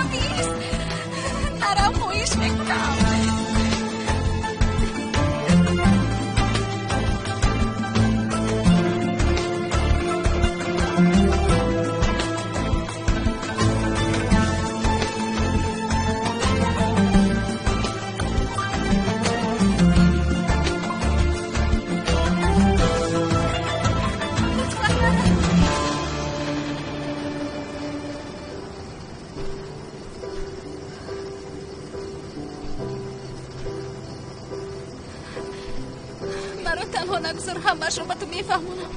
Нарав, бист. Нарав, хоҳиш мекунам. Маро танҳо нагузор, ҳамаашро ба ту мефаҳмонам.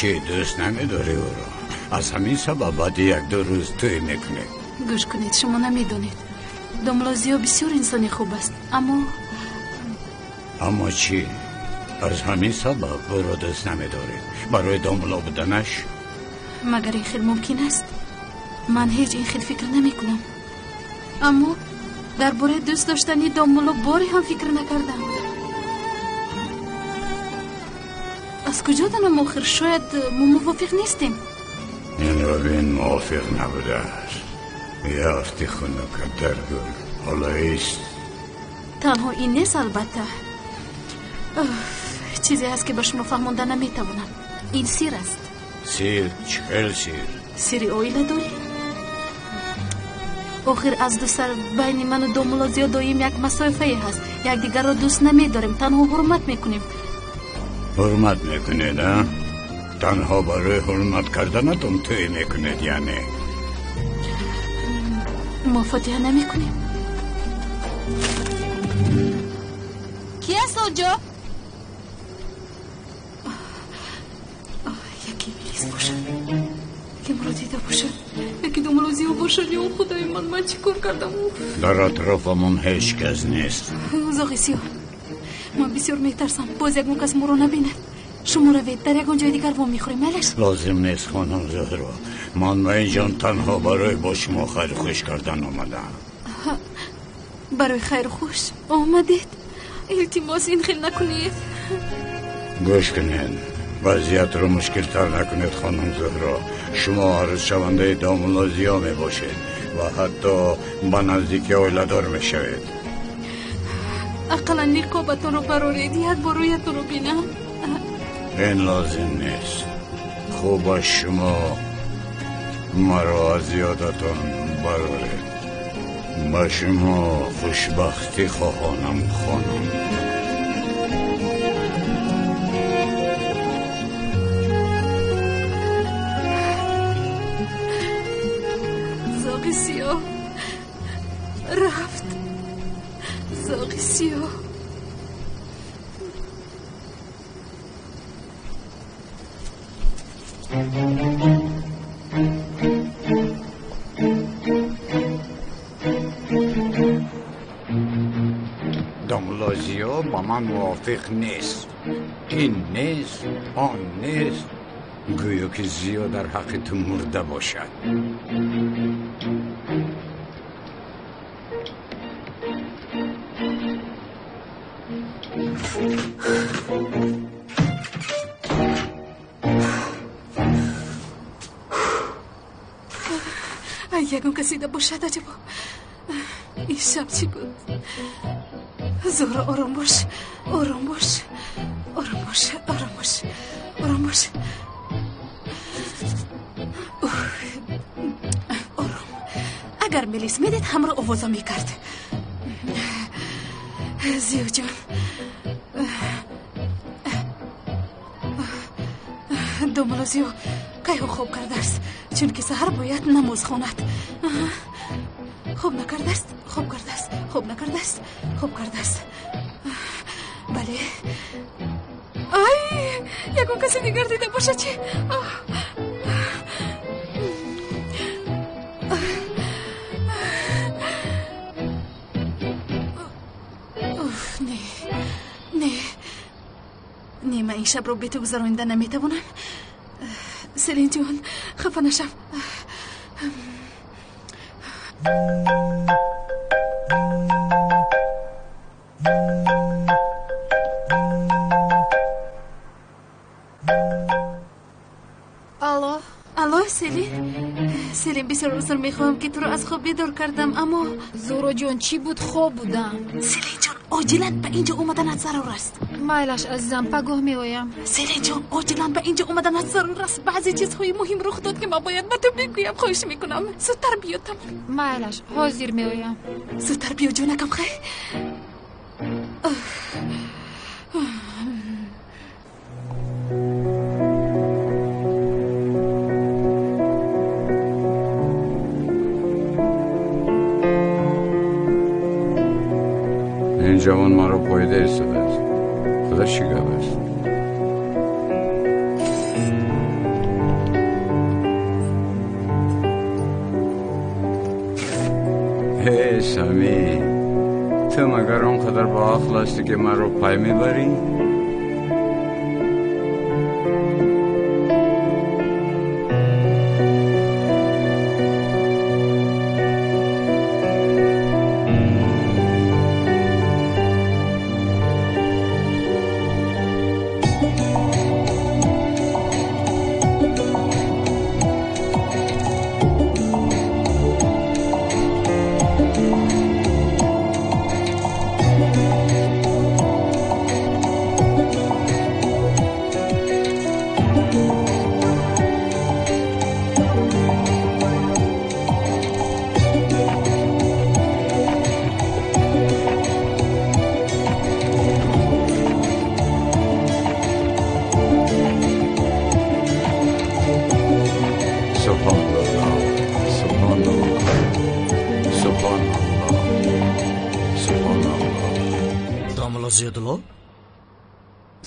Чӣ дӯст намедорӣ ӯро? Аз ҳамин сабаб баъди як-ду рӯз тӯй мекунед. Гӯш кунед, шумо намедонед. Домла Зиё бисёр инсони хуб аст, аммо Аммо чӣ? Аз ҳамин сабаб ӯро дӯст намедоред? Барои домло буданаш? Магар ин хел мумкин аст? Ман ҳеҷ ин хел фикр намекунам. Аммо дар бораи дӯст доштани домулло боре ҳам фикр накардам. Аз куҷо донам охир? Шояд мо мувофиқ нестем. Инро бин, мувофиқ набудааст. Ёфти хунука дар гул. Ҳоло ист. Танҳо ин нест, албатта. Чизе ҳаст, ки ба шумо фаҳмонда наметавонам. Ин сир аст. Сир? Чӣ хел сир? Сири оиладорӣ. Охир аз ду сар байни ману домулло Зиё доим як масофае ҳаст. Якдигарро дӯст намедорем, танҳо ҳурмат мекунем. Ҳурмат мекунед, а? Танҳо барои ҳурмат карданатон тӯй мекунед, яъне? Мо фотиҳа намекунем. Ки аст онҷо? Яке милис бошад, яке маро дида бошад, яке домулло Зиё бошад. Ё худои ман, ман чӣ кор кардам? Дар атрофамон ҳеҷ кас нест. Зоғи сиёҳ, ман бисёр метарсам, боз ягон кас моро набинад. Шумо равед, дар ягон ҷои дигар вом мехӯрем, майлаш? Лозим нест, хонум Зуҳро. Ман ба инҷон танҳо барои бо шумо хайру хуш кардан омадам. Барои хайру хуш омадед? Илтимос, ин хел накунед. Гӯш кунед, вазъиятро мушкилтар накунед, хонум Зуҳро. Шумо арӯсшавандаи домулло Зиё мебошед ва ҳатто ба наздики оиладор мешавед. Ақаллан ниқобатонро бароред, як бор рӯятонро бинам. Ин лозим нест. Хубаш шумо маро аз ёдатон бароред. Ба шумо хушбахтӣ хоҳонам, хонум. Зоғи сиёҳ рафт. Зоғи сиёҳ. Домла Зиё ба ман мувофиқ нест. Ин нест, он нест. Гӯё ки Зиё дар ҳаққи ту мурда бошад. Ягон кас дида бошад, аҷабо. Ин шаб чӣ буд? Зуҳро, ором бош, ором бош, ором бош, ором бош, ором бош. Ором. Агар милис медид, ҳамро овоза мекард. Зиёҷон, домулло Зиё кайҳо хоб кардааст, чунки саҳар бояд намоз хонад. Хоб накардааст, хоб кардааст, хоб накардааст, хоб кардааст. Бале. Ай, ягон касе дигар дида бошад чӣ? Уф, не, не, не, ман ин шабро бе ту гузаронида наметавонам. Селинҷон, хафа нашав. Алло. Алло, Селин. Селин, бисёр узр мехоҳам, ки туро аз хоб бедор кардам, аммо Зуҳроҷон, чӣ буд? Хоб будам. Селинҷон, оҷилан ба инҷо омаданат зарур аст. Майлаш, азизам, пагоҳ меоям. Селинҷон, оҷилан ба инҷо омаданат зарур аст. Баъзе чизҳои муҳим рух дод, ки ман бояд ба ту бигӯям. Хоҳиш мекунам, зудтар биё, тамом. Майлаш, ҳозир меоям. Зудтар биё, ҷонакам, хай. Ин ҷавон маро поида истодааст. Худо чӣ гап аст? Эй Сами, ту магар он қадар боақл ҳастӣ, ки маро пай мебарӣ?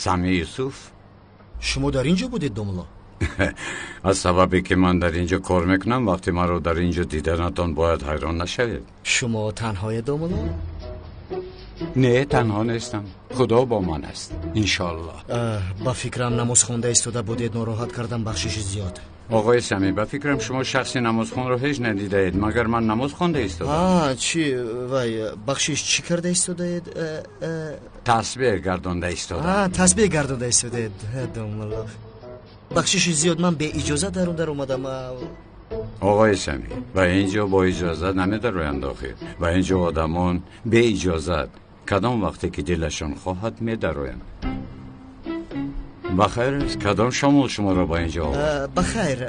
Сами Юсуф, шумо дар ин ҷо будед, домулло? Аз сабабе ки ман дар ин ҷо кор мекунам, вақте маро дар ин ҷо диданатон бояд ҳайрон нашавед. Шумо танҳое, домулло? Не, танҳо нестам. Худо бо ман аст, иншоаллоҳ. Ба фикрам намоз хонда истода будед, нороҳат кардам, бахшиши зиёд. Оғои Сами, ба фикрам шумо шахси намозхонро ҳеҷ надидаед, магар ман намоз хонда истодам? Чӣ, вай, бахшиш, чӣ карда истодаед? Тасбеҳ гардонда истодам. Тасбеҳ гардонда истодаед, домулло. Бахшиши зиёд, ман беиҷозат дар он дар омадам. Оғои Сами, ба ин ҷо бо иҷозат намедароянд охир. Ба ин ҷо одамон беиҷозат кадом вақте ки дилашон хоҳад медароянд. Бахайр аст, кадом шомол шуморо ба ин ҷо овард? Бахайр,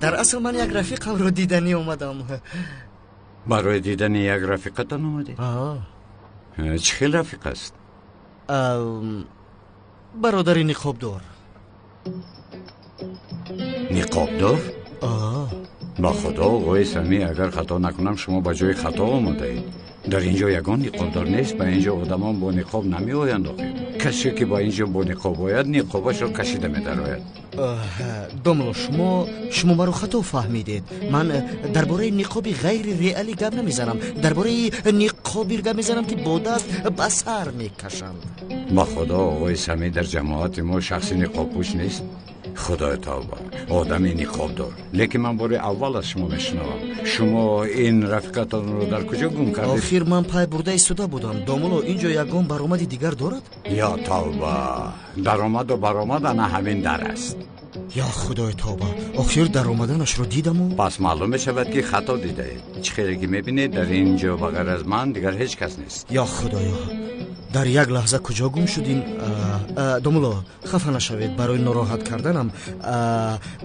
дар асл ман як рафиқамро диданӣ омадам. Барои дидани як рафиқатон омадед? Чӣ хел рафиқ аст? Бародари ниқобдор. Ниқобдор? Ба худо, оғои Сами, агар хато накунам, шумо ба ҷои хато омадаед. Дар ин ҷо ягон ниқобдор нест, ба ин ҷо одамон бо ниқоб намеоянд охир. Касе ки ба ин ҷо бо ниқоб ояд, ниқобашро кашида медарояд. Домулло, шумо маро хато фаҳмидед. Ман дар бораи ниқоби ғайри реалӣ гап намезанам, дар бораи ниқоби гап мезанам, ки бо даст ба сар мекашанд. Ба худо, оғои Сами, дар ҷамоати мо шахси ниқобпӯш нест. Худои тавба, одами ниқобдор. Лекин ман бори аввал аз шумо мешунавам. Шумо ин рафиқатонро дар куҷо гум кардед? Охир ман пай бурда истода будам. Домулло, ин ҷо ягон баромади дигар дорад? Ё тавба, даромаду баромад ана ҳамин дар аст. Я худои тавба, охир даромаданашро дидаму. Пас маълум мешавад, ки хато дидаед. Чӣ хеле ки мебинед, дар ин ҷо ба ғайр аз ман дигар ҳеҷ кас нест. Я худоё, дар як лаҳза куҷо гум шудин? Домулло, хафа нашавед барои нороҳат карданам.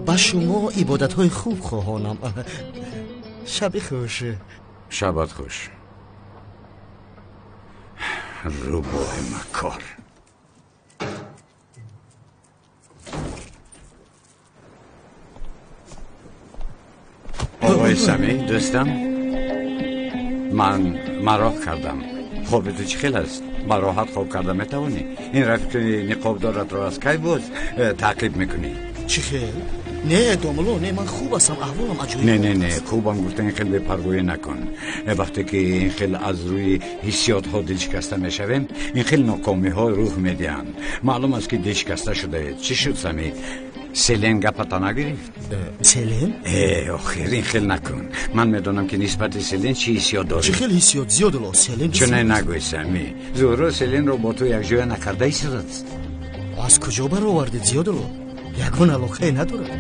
Ба шумо ибодатҳои хуб хоҳонам. Шаби хуш. Шабат хуш. Рӯбоҳи макор. Оқои Самӣ, дӯстам, ман мароқ кардам. Хоби ту чӣ хел аст? Ба роҳат хоб карда метавонӣ? Ин рафиқи ниқобдоратро аз кай боз таъқиб мекунӣ? Чӣ хел? Не, домулло, не, ман хуб ҳастам, аҳволам аҷоиб. Не, не, не, хубам гуфта ин хел бепарвоӣ накун. Вақте ки ин хел аз рӯи ҳиссиётҳо дилшикаста мешавем, ин хел нокомиҳо рӯҳ медиҳанд. Маълум аст, ки дилшикаста шудаед. Чӣ шуд, Самӣ? Селен гапата нагирифт? Селен? Охир, ин хел накун. Ман медонам, ки нисбати Селен чӣ ҳиссиёт дорӣ. Чӣ хел ҳиссиёт, Зиёдулло? Селен чунин нагӯй, Самӣ. Зуҳро Селенро бо ту якҷоя накарда истодааст. Аз куҷо баровардед, Зиёдулло? Ягон алоқае надорад.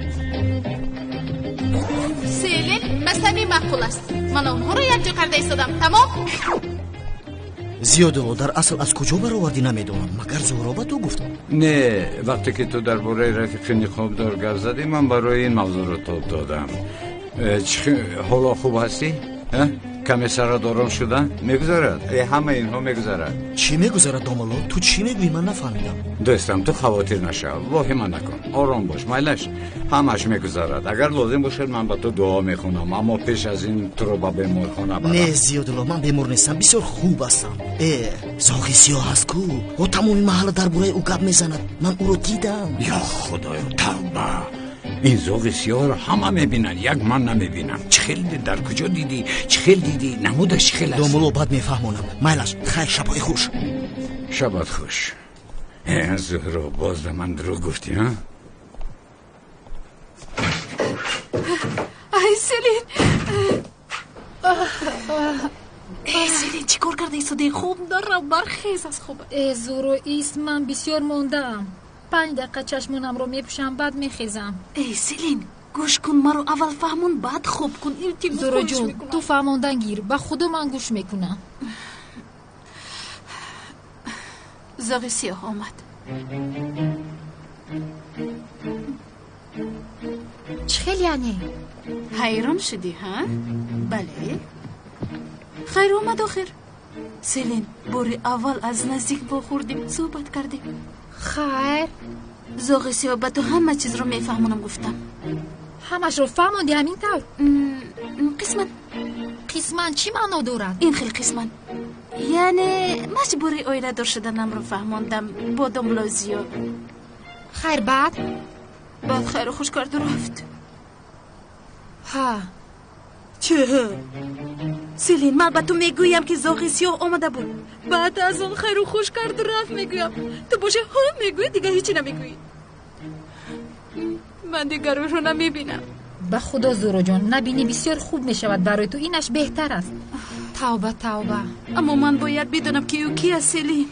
Селен ба Самӣ маъқул аст. Ман онҳоро якҷо карда истодам. Тамом? Зиёдулло, дар асл аз куҷо баровардӣ намедонам. Магар Зуҳро ба ту гуфт? Не, вақте ки ту дар бораи рафиқи ниқобдор гап задӣ, ман барои ин мавзӯъро тоб додам. Ҳоло хуб ҳастӣ? Каме сарадором шуда? Мегузарад. Ҳама инҳо мегузарад. Чӣ мегузарад, домулло? Ту чӣ мегӯӣ, ман нафаҳмидам. Дӯстам, ту хавотир нашав, воҳима накун, ором бош, майлаш, ҳамаш мегузарад. Агар лозим бошад, ман ба ту дуо мехонам, аммо пеш аз ин туро ба беморхона барам. Не, Зиёдулло, ман бемор нестам, бисёр хуб ҳастам. Зоғи сиёҳ аст ку, ӯ тамоми маҳалла дар бораи ӯ гап мезанад. Ман ӯро дидам. Ё худоё, тавба! Ин зоғи сиёҳро ҳама мебинанд, як ман намебинам. Чӣ хел дидӣ? Дар куҷо дидӣ? Чӣ хел дидӣ? Намудаш чӣ хел аст? Домулло, баъд мефаҳмонам. Майлаш, хайр, шабҳои хуш. Шабат хуш. Зуҳро, боз ба ман дурӯғ гуфтӣ, ҳа? Ай, Селин! Селин, чӣ кор карда истодаи? Хоб нарав, бархез аз хоб. Зуҳро, ист, ман бисёр мондаам. 5 дақиқа чашмонамро мепӯшам, баъд мехезам. Селин, гӯш кун, маро аввал фаҳмон, баъд хоб кун. Илтимос, Зуҳроҷон, ту фаҳмондан гир, ба худо ман гӯш мекунам. Зоғи сиёҳ омад. Чӣ хел яъне? Ҳайрон шудӣ, ҳа? Бале, хайр омад охир. Селин, бори аввал аз наздик вохӯрдем, суҳбат кардем. Хайр. Зоғи сиёҳ ба ту ҳама чизро мефаҳмонам гуфтам. Ҳамашро фаҳмондӣ ҳамин тавр? Қисман. Қисман чӣ маъно дорад? Ин хел қисман. Яъне маҷбури оиладор шуданамро фаҳмондам бо домулло Зиё. Хайр, баъд? Баъд хайру хуш карду рафт. Ҳа. Чӣ? Селин, ман ба ту мегӯям, ки зоғи сиёҳ омада буд. Баъд аз он хайру хуш карду рафт мегӯям. Ту боша ҳо мегӯӣ, дигар ҳечи намегӯӣ. Ман дигар ӯро намебинам. Ба худо, Зуҳроҷон, набинӣ бисёр хуб мешавад барои ту, инаш беҳтар аст. Тавба, тавба. Аммо ман бояд бидонам, ки ӯ ки аст, Селин.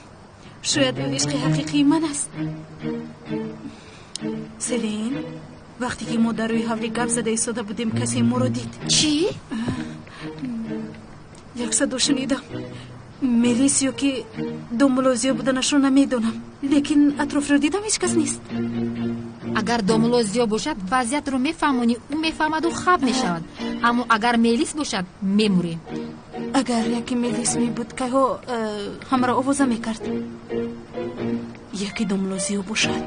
Шояд ӯ ишқи ҳақиқии ман аст. Селин, вақте ки мо дар рӯи ҳавлӣ гап зада истода будем, касе моро дид. Чӣ? Як садо шунидам. Мелис ё ки домулло Зиё буданашро намедонам, лекин атрофро дидам, ҳеҷ кас нест. Агар домулло Зиё бошад, вазъиятро мефаҳмонӣ, ӯ мефаҳмаду хаб мешавад. Аммо агар Мелис бошад, мемурем. Агар яке Мелис мебуд, кайҳо ҳамаро овоза мекард. Яке домулло Зиё бошад.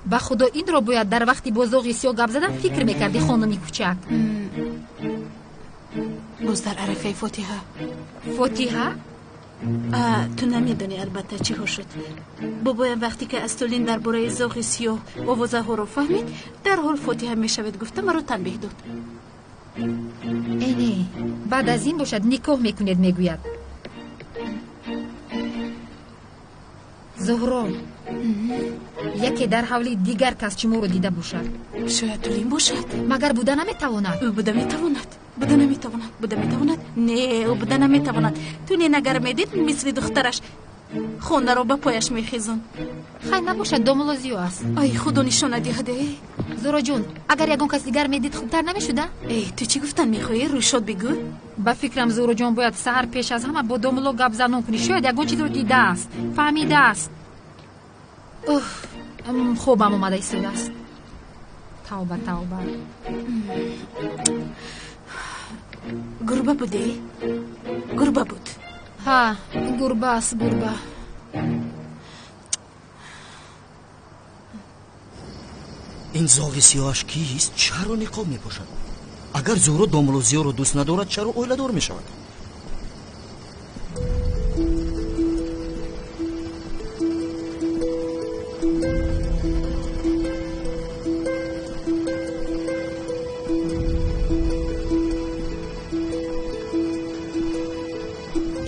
Ба худо, инро бояд дар вақти бо зоғи сиёҳ гап задан фикр мекардӣ, хонуми кӯчак. Боз дар арафаи фотиҳа. Фотиҳа? Ту намедонӣ албатта чӣ ҳо шуд. Бобоям вақте ки аз Тулин дар бораи зоғи сиёҳ овозаҳоро фаҳмид, дарҳол фотиҳа мешавед гуфта маро танбеҳ дод. Не, баъд аз ин бошад никоҳ мекунед, мегӯяд. Зуҳро, яке дар ҳавли дигар кас шуморо дида бошад. Шояд Тулин бошад. Магар буда наметавонад? Ӯ буда метавонад. Буда наметавонад. Буда метавонад. Не, ӯ буда наметавонад. Тулин агар медид, мисли духтараш Хонаро ба пояш мехезон. Хай набошад, домулло Зиё аст. Ай, худо нишона диҳад, э? Зуҳроҷон, агар ягон кас дигар медид, хубтар намешуда? Эй, ту чӣ гуфтан мехоҳӣ? Рӯйшод бигӯ. Ба фикрам, Зуҳроҷон, бояд саҳар пеш аз ҳама бо домулло гап занон кунӣ. Шояд ягон чизро дидааст, фаҳмидааст. Уф, хобам омада истодааст. Тавба, тавба. Гурба буде? Гурба буд. Ҳа, гурба аст, гурба. Ин зоғи сиёҳаш кист? Чаро ниқоб мепӯшад? Агар Зуҳро домулло Зиёро дӯст надорад, чаро оиладор мешавад?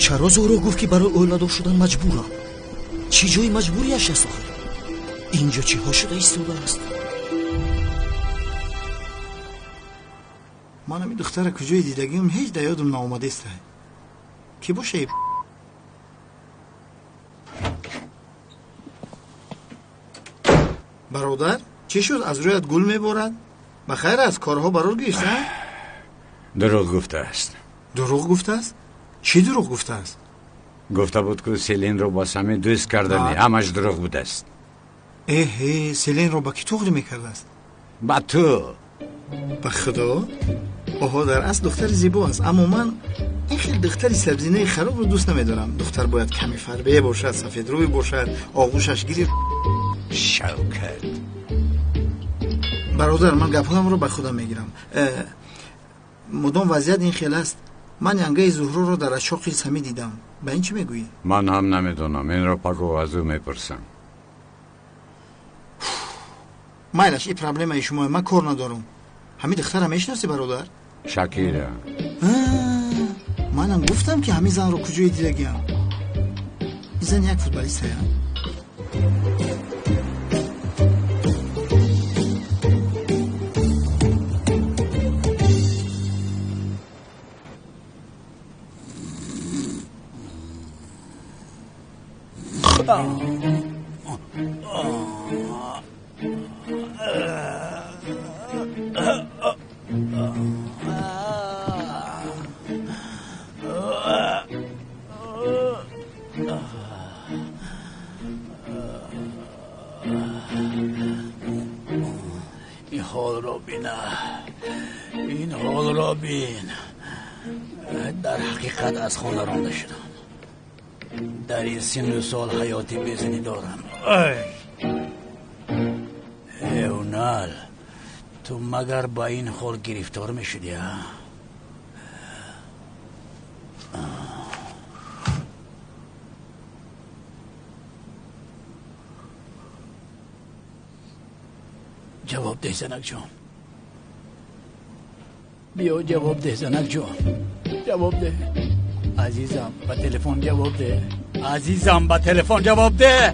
Чаро Зуҳро гуфт, ки барои оиладор шудан маҷбурам? Чӣ ҷои маҷбурияш аст охир? Инҷо чиҳо шуда истодааст? Ман ами духтара куҷои дидагиам ҳеҷ дар ёдам наомадеста. Ки боша? Бародар, чӣ шуд? Аз рӯят гул меборад? Ба хайр аст, корҳо барор гирифт, а? Дурӯғ гуфтааст. Дурӯғ гуфтааст? Чӣ дурӯғ гуфтааст? Гуфта буд, ки Селинро ба Сами дӯст кардани, ҳамаш дурӯғ будааст. Эҳе, Селинро ба кӣ туғрӣ мекардааст? Ба ту. Ба худо? Оҳо, дар асл духтари зебо аст, аммо ман ин хел духтари сабзинаи харобро дӯст намедорам. Духтар бояд каме фарбе бошад, сафедрӯй бошад, оғӯшаш гирифт. Шавкат. Бародар, ман гапҳоямро ба худам мегирам. Мудом вазъият ин хел аст. Ман янгаи Зуҳроро дар ашоқи Сами дидам. Ба ин чӣ мегӯӣ? Ман ҳам намедонам. Инро паго аз ӯ мепурсам. Майлаш, ин проблемаи шумое, ман кор надорам. Ҳамин духтара мешиносӣ, бародар? Шакира. Манам гуфтам, ки ҳамин занро куҷое дидагиам. Ин зан як футболистая. Ин ҳолро бина, ин ҳолро бин. Дар ҳақиқат аз хона ронда шудам. Дар ин синну сол ҳаёти безанӣ дорам. Эунал, ту магар ба ин ҳол гирифтор мешудӣ, а? Ҷавоб деҳ, занакҷон. Биё, ҷавоб деҳ, занакҷон, ҷавоб деҳ. Азизам, ба телефон ҷавоб деҳ. Азизам, ба телефон ҷавоб деҳ.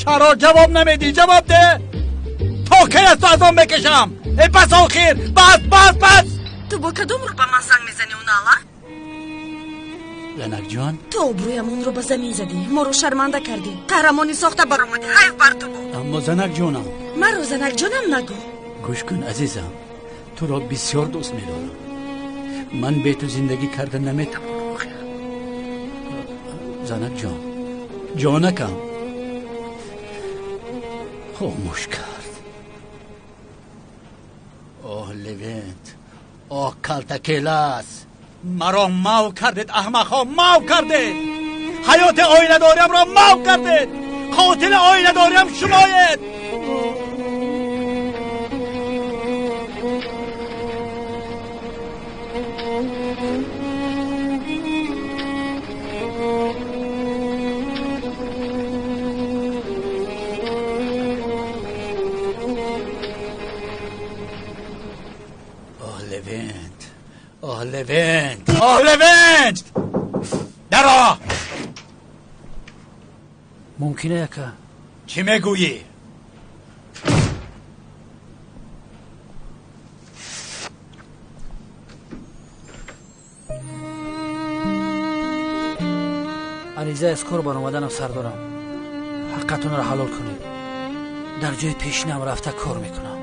Чаро ҷавоб намедиҳӣ? Ҷавоб деҳ. То кай аз ту азоб мекашам? Э, бас, охир, бас, бас, бас. Ту бо кадом рӯ ба ман занг мезанӣ, Унала? Занакҷон, ту обрӯямонро ба замин задӣ, моро шарманда кардӣ, қаҳрамони сохта баромадӣ. Ҳайф бар ту буд. Аммо, занакҷонам. Маро занакҷонам нагӯ. Гӯш кун, азизам, туро бисёр дӯст медорам. Ман бе ту зиндагӣ карда наметавонам. Занакҷон, ҷонакам. Хомӯш кард. Оҳ, Левент, оҳ, калтакелас, маро мав кардед, аҳмақҳо, мав кардед. Ҳаёти оиладориамро мав кардед. Қотили оиладориам шумоед. آه لوند، آه لوند، آه لوند، درا. ممکنه яка؟ چی میگویی؟ ани Ариза аз кор баромаданам сар дорам. Ҳаққатонро ҳалол кунед. Дар ҷои пешинам рафта кор мекунам.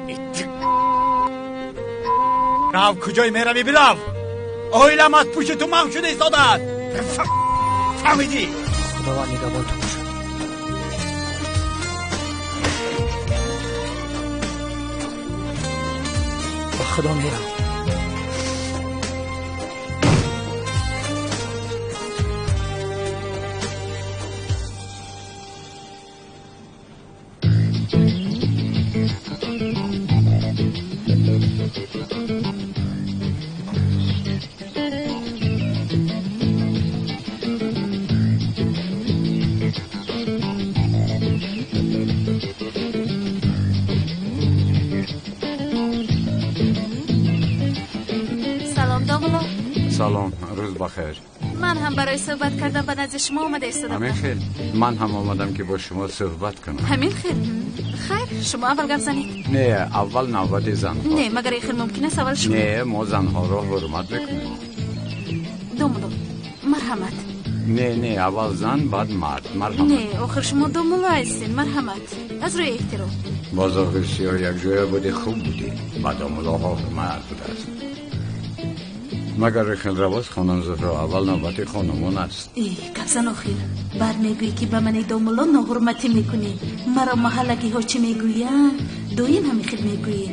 Рав, куҷой меравӣ, бирав! Оилам аз пушти ту манг шуда истодааст. Фаҳмидӣ? Худованд нигаҳбони ту бошад. Ба Худо мерам. Салом, рӯз бахайр. Ман ҳам барои суҳбат кардан ба назди шумо омада истодам. Ҳамин хел. Ман ҳам омадам ки бо шумо суҳбат кунам. Ҳамин хел. Хайр, шумо аввал гап занед. Не, аввал навбати занҳо. Не, магар ин хел мумкин аст аввал шумо? Не, мо занҳоро ҳурмат мекунем. Домулло, марҳамат. Не, не, аввал зан, баъд мард. Марҳамат. Не, охир шумо домулло ҳастед, марҳамат. Аз рӯи эҳтиром. Бо зоғи сиёҳ якҷоя будӣ, хуб будӣ. Ба домуллоҳо ҳурмат будааст. Магар хел равост, хонум Зуҳро, аввал навбати хонумон аст. Гапзан охир. Бармегӯӣ ки ба мани домулло ноҳурматӣ мекунӣ. Маро маҳаллагиҳо чӣ мегӯянд? Доим ҳамин хел мегӯӣ.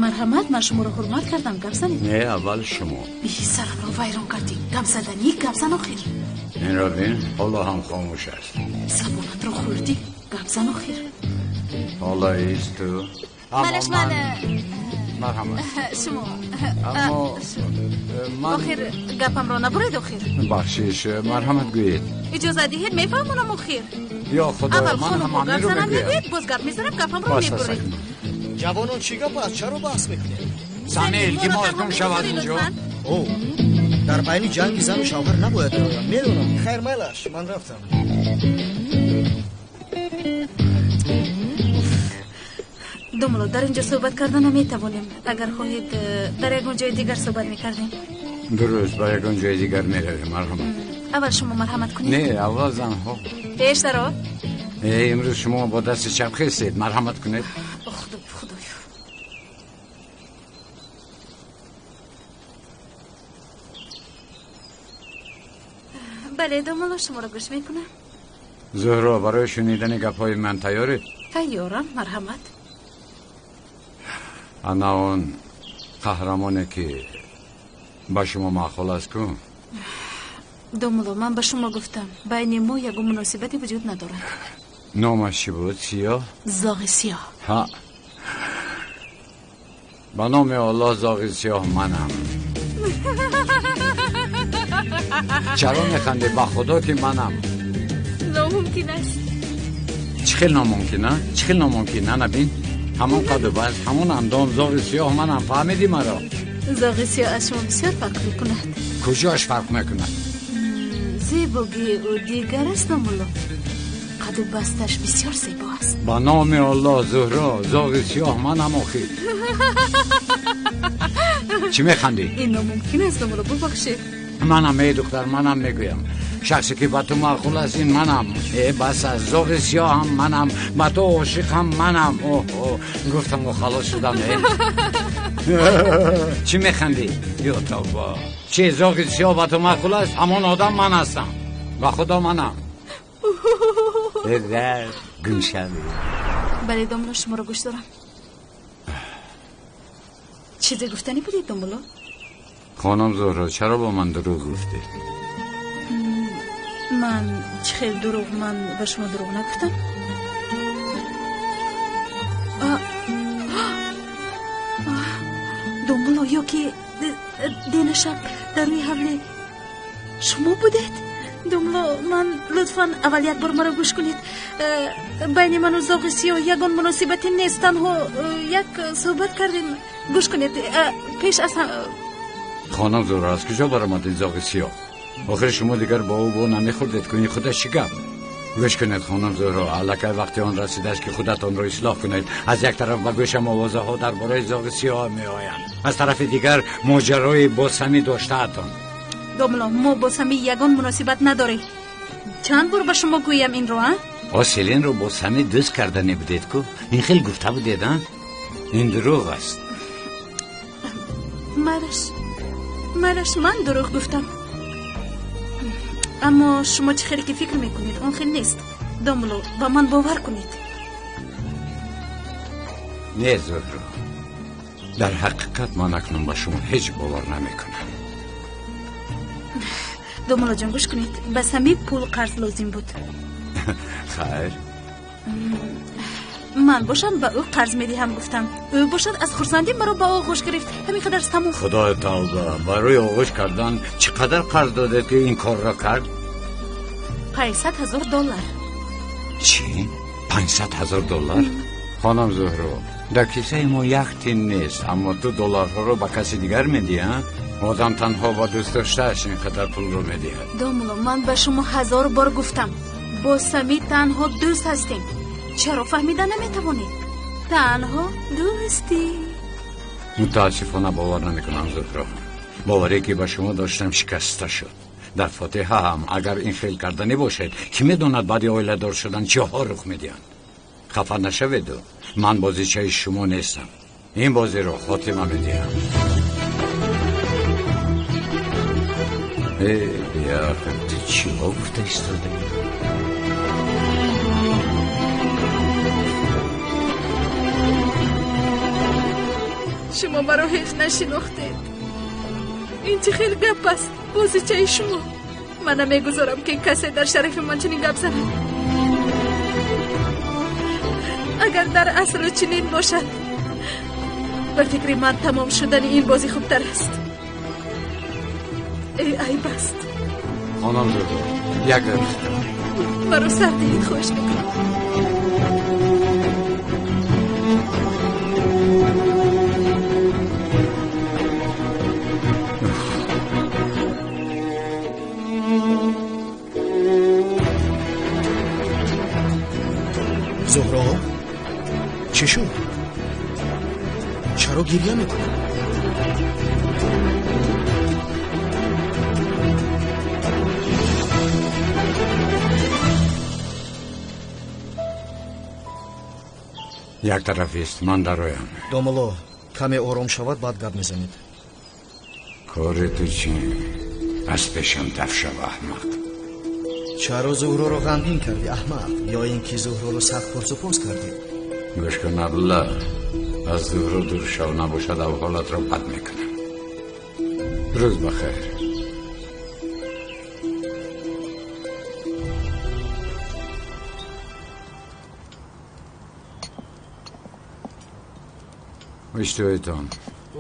Марҳамат, ман шуморо ҳурмат кардам, гап занед. Не, аввал шумо. Сарамро вайрон кардӣ. Гап заданӣ, гап зан охир. Инро бин, ҳоло ҳам хомӯш аст. Забонатро хӯрдӣ, гап зан охир. Ҳоло исту. Малаш ман. Марҳамат. Шумо. Аммо ман охир гапамро набуред охир. Бахшиш, марҳамат гӯед. Иҷоза диҳед, мефаҳмонам охир. Ё Худо, ман ҳам ҳаминро мегӯям. Боз гап мезанам, гапамро мебуред. Ҷавонон, чӣ гап аст? Чаро баҳс мекунед? Зане, илтимос гум шавад инҷо. О, дар байни ҷанги зану шавҳар набояд дароям. Медонам. Хайр, майлаш, ман рафтам. Домулло, дар инҷо суҳбат карда наметавонем. Агар хоҳед, дар ягон ҷои дигар суҳбат мекардем. Дуруст, ба ягон ҷои дигар меравем. Марҳамат. Аввал шумо марҳамат кунед. Не, аввал занҳо. Пеш даро. Имрӯз шумо бо дасти чап хестед. Марҳамат кунед. Худо, худоё. Бале, домулло, шуморо гӯш мекунам. Зуҳро, барои шунидани гапҳои ман тайёред? Тайёрам, марҳамат. Ана он қаҳрамоне ки ба шумо маъқул аст ку? Домулло, ман ба шумо гуфтам, байни мо ягон муносибате вуҷуд надорад. Номаш чӣ буд? Сиёҳ? Зоғи сиёҳ. Ҳа, ба номи Аллоҳ, зоғи сиёҳ манам. Чаро механдӣ? Ба худо ки манам. Номумкин аст. Чӣ хел номумкин, а? Чӣ хел номумкин? Ана бин, ҳамон қаду баст, ҳамон андом, зоғи сиёҳ манам. Фаҳмидӣ маро? Зоғи сиёҳ аз шумо бисёр фарқ мекунад. Куҷош фарқ мекунад? Зебогии ӯ дигар аст, домулло. Қаду басташ бисёр зебо аст. Ба номи Аллоҳ, Зуҳро, зоғи сиёҳ манам охир. Чӣ механдӣ? Ин номумкин аст, домулло, бубахшед. Манам, эй духтар, манам мегӯям. Шахсе ки ба ту маъқул аст, ин манам. Э, бас аст, зоғи сиёҳам манам, ба ту ошиқам манам. Оҳ, гуфтаму халос шудам. Э, чӣ механдӣ? Ё тавба, чӣ зоғи сиёҳ ба ту маъқул аст? Ҳамон одам ман ҳастам. Ба худо манам. Гум шавӣ. Бале, домулло, шуморо гӯш дорам. Чизе гуфтанӣ будед, домулло? Хонум Зуҳро, чаро бо ман дурӯғ гуфтед? Ман чӣ хел дурӯғ? Ман ба шумо дурӯғ нагуфтам. Домулло, ё ки дена шаб дар рӯи ҳавле шумо будед? Домулло, ман лутфан аввал як бор маро гӯш кунед. Байни ману зоғи сиёҳ ягон муносибате нест, танҳо як суҳбат кардем. Гӯш кунед, пеш аз Хонум Зуҳро, аз куҷо баромад ин зоғи сиёҳ? Охир шумо дигар бо ӯ бо намехӯрдед, кунӣ худаш чӣ гап? Гӯш кунед, хонум Зуҳро, аллакай вақти он расидааст ки худатонро ислоҳ кунед. Аз як тараф ба гӯшам овозаҳо дар бораи зоғи сиёҳ меоянд, аз тарафи дигар моҷарои бо Сами доштаатон. Домулло, мо бо Сами ягон муносибат надорем. Чанд бор ба шумо гӯям инро, а? Селинро бо Сами дӯст карда небудед ку? Ин хел гуфта будед, а? Ин дурӯғ аст. Майлаш, ман дурӯғ гуфтам. Аммо шумо чӣ хеле ки фикр мекунед, он хел нест. Домулло, ба ман бовар кунед. Не, Зуҳро, дар ҳақиқат ман акнун ба шумо ҳеҷ бовар намекунам. Домуллоҷон, гӯш кунед, ба Сами пул қарз лозим буд. Хайр. Ман бошам ба ӯ қарз медиҳам гуфтам. Ӯ бошад аз хурсандӣ маро ба оғӯш гирифт. Ҳамин қадар тамом. Худои тавба, барои оғӯш кардан чӣ қадар қарз додед ки ин корро кард? 500 000 доллар. Чӣ? 500 000 доллар? Хонам Зуҳро, дар кисаи мо як тин нест, аммо ту долларҳоро ба каси дигар медиҳӣ, а? Одам танҳо ба дӯст доштааш ин қадар пулро медиҳад. Домулло, ман ба шумо ҳазор бор гуфтам, бо Сами танҳо дӯст ҳастем. Чаро фаҳмида наметавонед? Танҳо дӯстӣ. Мутаассифона бовар намекунам, Зуҳро. Боваре ки ба шумо доштам шикаста шуд. Дар фотиҳа ҳам агар ин хел карданӣ бошед, кӣ медонад баъди оиладор шудан чиҳо рух медиҳанд. Хафа нашаведу, ман бозичаи шумо нестам. Ин бозиро хотима медиҳам. Э, беақл, ту чиҳо гуфта истодаӣ? Шумо маро ҳеҷ нашинохтед. Ин чӣ хел гап аст? Бозичаи шумо. Ман намегузорам ки касе дар шарафи ман чунин гап занад. Агар дар асру чунин бошад, ба фикри ман тамом шудани ин бозӣ хубтар аст. Э, айб аст. Хонам Зуҳро, як дақиқа. Маро сар диҳед, хоҳиш мекунам. Зуҳро, чӣ шуд? Чаро гирья мекунӣ? Як тараф ист, ман дароям. Домулло, каме ором шавад, баъд гап мезанед. Кори ту чӣ? Аз пешам даф шав, аҳмақ. Чаро Зуҳроро ғамгин кардӣ, аҳмақ? Ё ин ки Зуҳроро сахт пурсупос кардӣ? Гӯш кун, Абдулла, аз Зуҳро дур шав, набошад авҳолатро бад мекунам. Рӯз бахайр. Иштиҳоятон.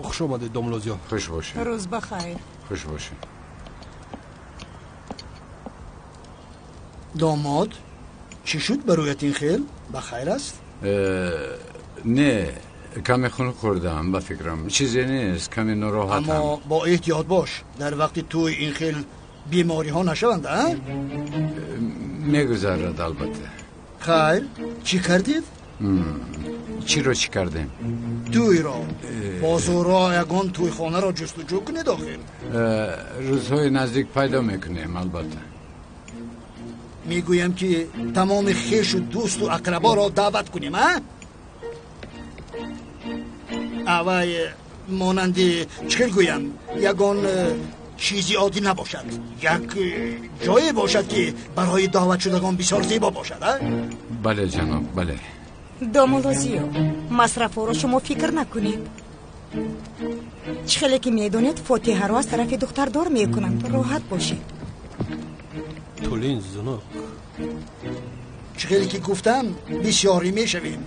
Хуш омадед, домулло Зиё. Хуш бошед. Рӯз бахайр. Хуш бошед. Домод, чӣ шуд бароят ин хел? Ба хайр аст? Не, каме хун хӯрдам, ба фикрам. Чизе нест, каме нороҳатам. Аммо бо эҳтиёт бош, дар вақти тӯй ин хел бемориҳо нашаванд, а? Мегузарад, албатта. Хайр, чӣ кардед? Чиро чӣ кардем? Тӯйро. Бо Зуҳро ягон тӯйхонаро ҷустуҷӯ кунед охир. Рӯзҳои наздик пайдо мекунем, албатта. Мегӯям ки тамоми хешу дӯсту ақраборо даъват кунем, а? Авай монанди чӣ хел гӯям, ягон чизи оддӣ набошад, як ҷое бошад ки барои даъватшудагон бисёр зебо бошад, а? Бале, ҷаноб, бале. Домулло Зиё, масрафҳоро шумо фикр накунед. Чӣ хеле ки медонед, фотиҳаро аз тарафи духтардор мекунанд. Роҳат бошед. Тулин зунук. Чӣ хеле ки гуфтам, бисёрӣ мешавем.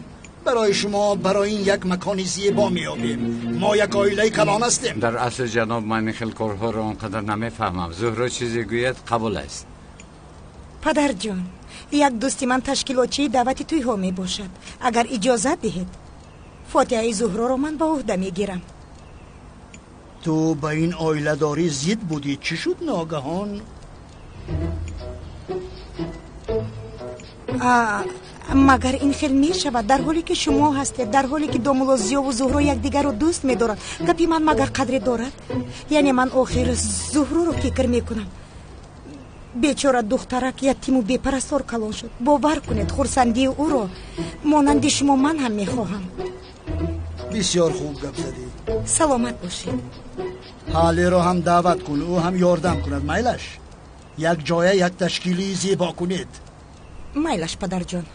Барои шумо барои ин як макони зебо меёбем. Мо як оилаи калон ҳастем. Дар асл, ҷаноб, ман ин хел корҳоро он қадар намефаҳмам. Зуҳро чизе гӯяд, қабул аст. Падарҷон, як дӯсти ман ташкилотчии даъвати тӯйҳо мебошад. Агар иҷозат диҳед, фотиҳаи Зуҳроро ман ба ӯҳда мегирам. Ту ба ин оиладорӣ зид будӣ, чӣ шуд ногаҳон? Магар ин хел мешавад, дар ҳоле ки шумо ҳастед, дар ҳоле ки домулло Зиёву Зуҳро якдигарро дӯст медоранд? Гапи ман магар қадре дорад? Яъне ман охир Зуҳроро фикр мекунам. Бечора духтарак ятиму бепарастор калон шуд. Бовар кунед, хурсандии ӯро монанди шумо ман ҳам мехоҳам. Бисёр хуб гап задӣ. Саломат бошед. Ҳалиро ҳам даъват кун, ӯ ҳам ёрдам кунад. Майлаш, як ҷоя як ташкили зебо кунед. Майлаш, падарҷон.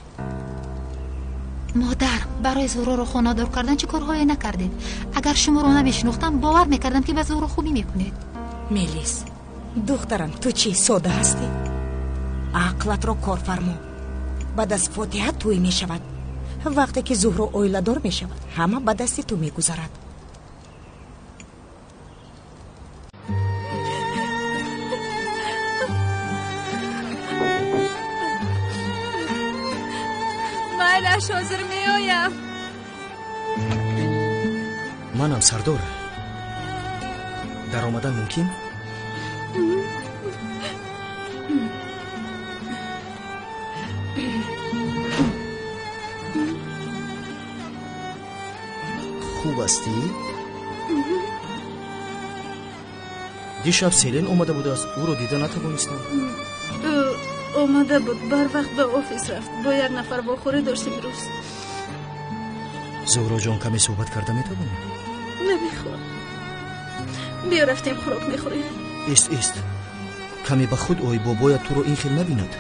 Модар, барои Зуҳроро хонадор кардан чӣ корҳое накардед? Агар шуморо намешинохтам, бовар мекардам, ки ба Зуҳро хубӣ мекунед. Мелис, духтарам, ту чӣ сода ҳастӣ? Ақлатро кор фармо. Баъд аз фотиҳа тӯй мешавад. Вақте ки Зуҳро оиладор мешавад, ҳама ба дасти ту мегузарад. Майлаш, ҳозир меоям. Манам сардор. Даромадан мумкин? Хуб ҳастӣ? Дишаб Селен омада будааст, ӯро дида натавонистам. Ӯ омада буд, барвақт ба офис рафт. Бо як нафар вохӯрӣ дошт имрӯз. Зуҳроҷон, каме суҳбат карда метавонем? Намехоҳам. Биё рафтем хӯрок мехӯрем. Ист, ист, каме ба худ ой, бобоят туро ин хел набинад.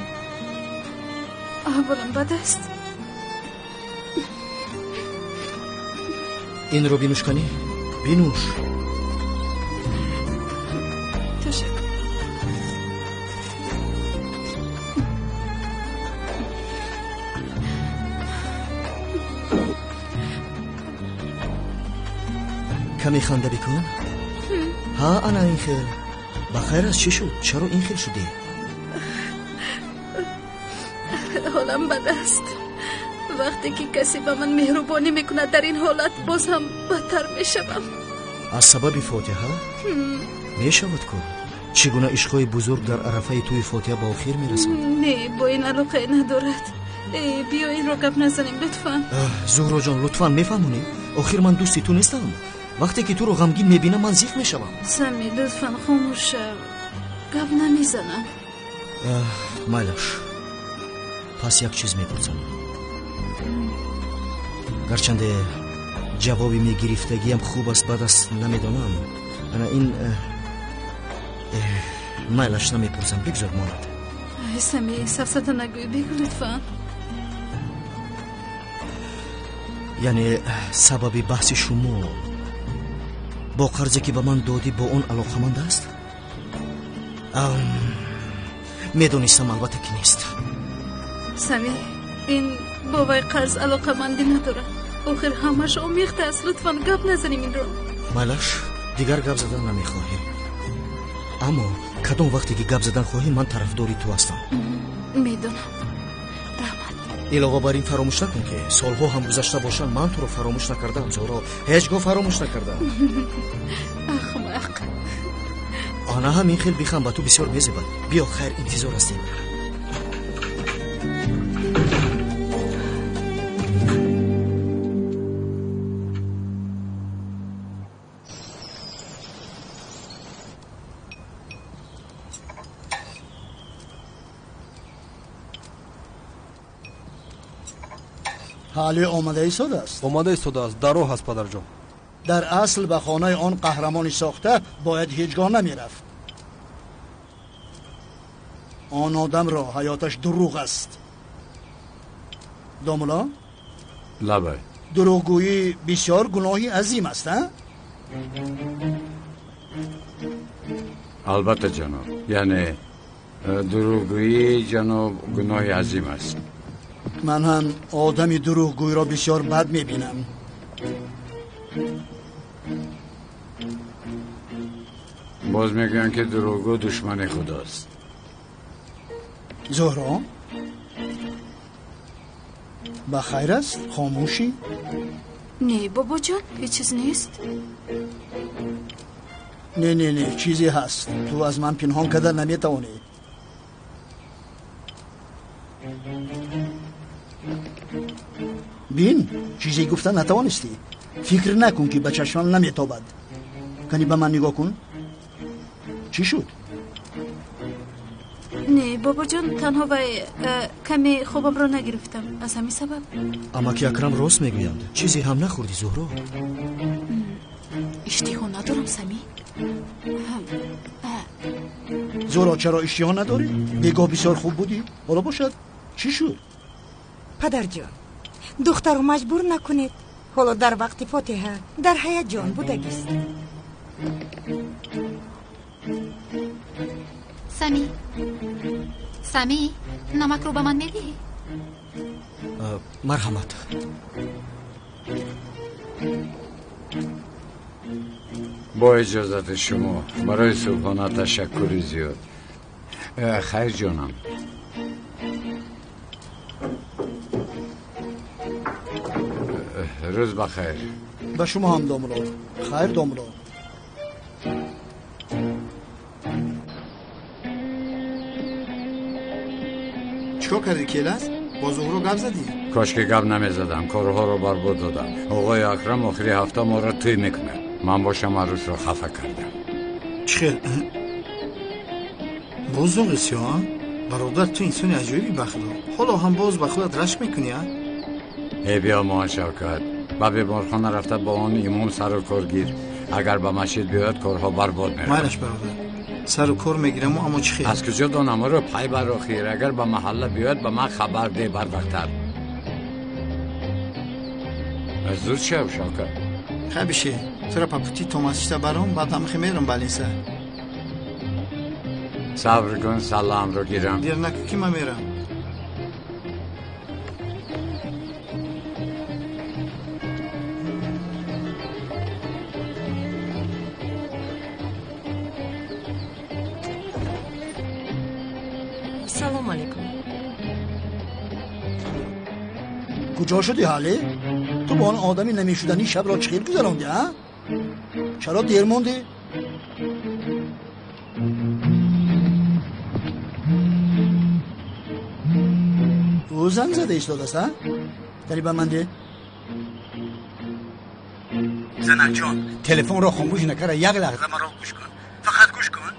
Аҳволам бад аст. Инро бинӯш, канӣ, бинӯш. Ташаккур. Каме ханда бикун. Ҳа, ана ин хел. Ба хайр аст, чӣ шуд? Чаро ин хел шудӣ? Ҳолам бад аст. Вақте ки касе ба ман меҳрубонӣ мекунад, дар ин ҳолат боз ҳам бадтар мешавам. Аз сабаби фотиҳа? Мешавад ку? Чӣ гуна ишқҳои бузург дар арафаи тӯи фотиҳа ба охир мерасанд? Не, бо ин алоқае надорад. Биё инро гап назанем, лутфан. Зуҳроҷон, лутфан мефаҳмонӣ? Охир ман дӯсти ту нестам. Вақте ки туро ғамгин мебинам, ман зиқ мешавам. Сами, лутфан хомӯш шав. Гап намезанам. Майлаш, пас як чиз мепурсам. Гарчанде ҷавоби мегирифтагиам хуб аст, бад аст, намедонам. Ана ин майлаш, намепурсам, бигзор монад. Сами, сафсата нагӯй, бигӯ лутфан. Яъне сабаби баҳси шумо бо қарзе ки ба ман додӣ, бо он алоқаманд аст? Медонистам, албатта ки нест. Сами, ин бо вай қарз алоқамандӣ надорад. Охир ҳамаш омехта аст. Лутфан гап назанем инро. Майлаш, дигар гап задан намехоҳем. Аммо кадом вақте ки гап задан хоҳӣ, ман тарафдори ту ҳастам. Медонам. Раҳмат. Илова бар ин фаромӯш накун, ки солҳо ҳам гузашта бошанд, ман туро фаромӯш накардаам, Зуҳро. Ҳеҷ гоҳ фаромӯш накардаам. Ахмақ. Ана ҳам ин хел бихан, ба ту бисёр мезебад. Биё, хайр, интизор ҳастем. Ҳали омада истодааст? Омада истодааст, дар роҳ аст, падарҷон. Дар асл ба хонаи он қаҳрамони сохта бояд ҳеҷ гоҳ намерафт. Он одамро ҳаёташ дурӯғ аст. Домуло? Лабай. Дурӯғгӯӣ бисёр гуноҳи азим аст, а? Албатта, ҷаноб. Яъне дурӯғгӯӣ, ҷаноб, гуноҳи азим аст. Ман ҳам одами дурӯғгӯйро бисёр бад мебинам. Боз мегӯянд, ки дурӯғгӯ душмани худост. Зуҳро, ба хайр аст? Хомӯшӣ? Не, бобоҷон, ҳеҷ чиз нест. Не, не, не, чизе ҳаст. Ту аз ман пинҳон карда наметавонӣ. Бин, чизе гуфта натавонистӣ. Фикр накун, ки ба чашмам наметобад. Кани ба ман нигоҳ кун. Чӣ шуд? Не, бобоҷон, танҳо вай каме хобамро нагирифтам. Аз ҳамин сабаб. Амаки Акрам рост мегӯянд. Чизе ҳам нахӯрдӣ, Зуҳро? Иштиҳо надорам, Самӣ. Зуҳро, чаро иштиҳо надорӣ? Бегоҳ бисёр хуб будӣ. Ҳоло бошад, чӣ шуд? Падарҷон, духтарро маҷбур накунед. Ҳоло дар вақти фотиҳа дар ҳаяҷон будагист. Самӣ, Самӣ, намакро ба ман медиҳӣ? Марҳамат. Бо иҷозати шумо барои субҳона ташаккури зиёд. Хайр ҷонам. Рӯз ба хайр. Ба шумо ҳам, домло. Хайр, домло. Чикор кардӣ, Келас? Бо Зуҳро гап задӣ? Кошки гап намезадам, корҳоро барбод додам. Оғои Акрам охири ҳафта моро тӯй мекунад. Ман бошам арӯсро хафа кардам. Чӣ хел? Боз зоғи сиёҳ? Бародар, ту инсони аҷоибӣ, ба худо. Ҳоло ҳам боз ба худат рашк мекунӣ, а? Э, биёмон, Шавкат. Ба беморхона рафта бо он имом сару кор гир. Агар ба масҷид биёяд, корҳо барбод меравад. Майлаш, бародар. Сару кор мегираму, аммо чӣ хел? Аз куҷо донам ӯро? Пай бар охир. Агар ба маҳалла биёяд, ба ман хабар деҳ барвақттар. Зуд шав, Шавкат. Хай бише, тура па пути то масҷида баром, баъд ҳамихе мерам балинса. Сабр кун, саламро гирам. Дер накун ки ман мерам. Салом алейкум. Куҷо шудӣ, ҳале? Ту бо он одами намешуданӣ шабро чӣ хел гузарондӣ, а? Чаро дер мондӣ? Ӯ занг зада истодааст, а? Дари ба ман де. Занакҷон, телефонро хомӯш накарда як лаҳза маро гӯш кун. Фақат гӯш кун.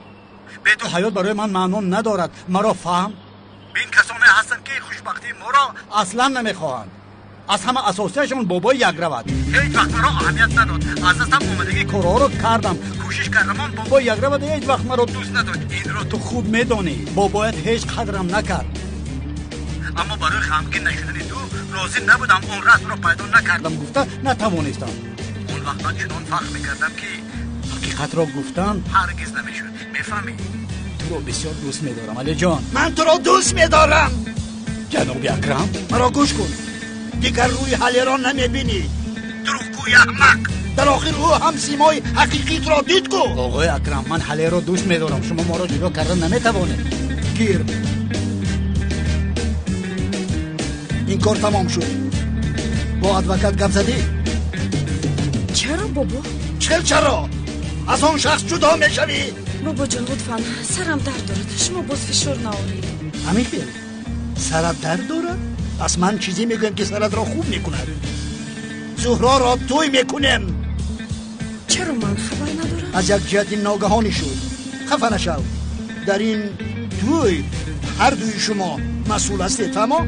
Бе ту ҳаёт барои ман маъно надорад. Маро фаҳм. Бин касоне ҳастанд ки хушбахтии моро аслан намехоҳанд. Аз ҳама асосияшон бобои як равад. Ҳеҷ вақт маро аҳамият надод. Аз дастам омадагии корҳоро кардам. Кӯшиш кардам, он бобои як равад ҳеҷ вақт маро дӯст надошт. Инро ту хуб медонӣ. Бобоят ҳеҷ қадрам накард. Аммо барои ғамгин нашудани ту розӣ набудам. Он расмро пайдо накардам гуфта натавонистам. Он вақт ман чунон фахр мекардам ки ҳақиқатро гуфтан ҳаргиз намешуд. Мефаҳмӣ? Туро бисёр дӯст медорам, Алиҷон. Ман туро дӯст медорам. Ҷаноби Акрам, маро гӯш кун. Дигар рӯи ҳалеро намебинӣ. Дурӯғгӯи аҳмақ. Дар охир ӯ ҳам симои ҳақиқитро дид ку. Оғои Акрам, ман ҳалеро дӯст медорам. Шумо моро ҷудо карда наметавонед. Гир. Ин кор тамом шуд. Бо адвокат гап задӣ? Чаро, бобо? Чел чаро? Аз он шахс ҷудо мешавӣ. Бобоҷон, лутфан, сарам дард дорад. Шумо боз фишор наоред. Ҳамин хел? Сарат дард дорад? Пас ман чизе мегӯям ки саратро хуб мекунад. Зуҳроро тӯй мекунем. Чаро ман хабар надорам? Аз як ҷиҳати ногаҳонӣ шуд. Хафа нашав. Дар ин тӯй ҳар дуи шумо масъул ҳастед, фаҳмо?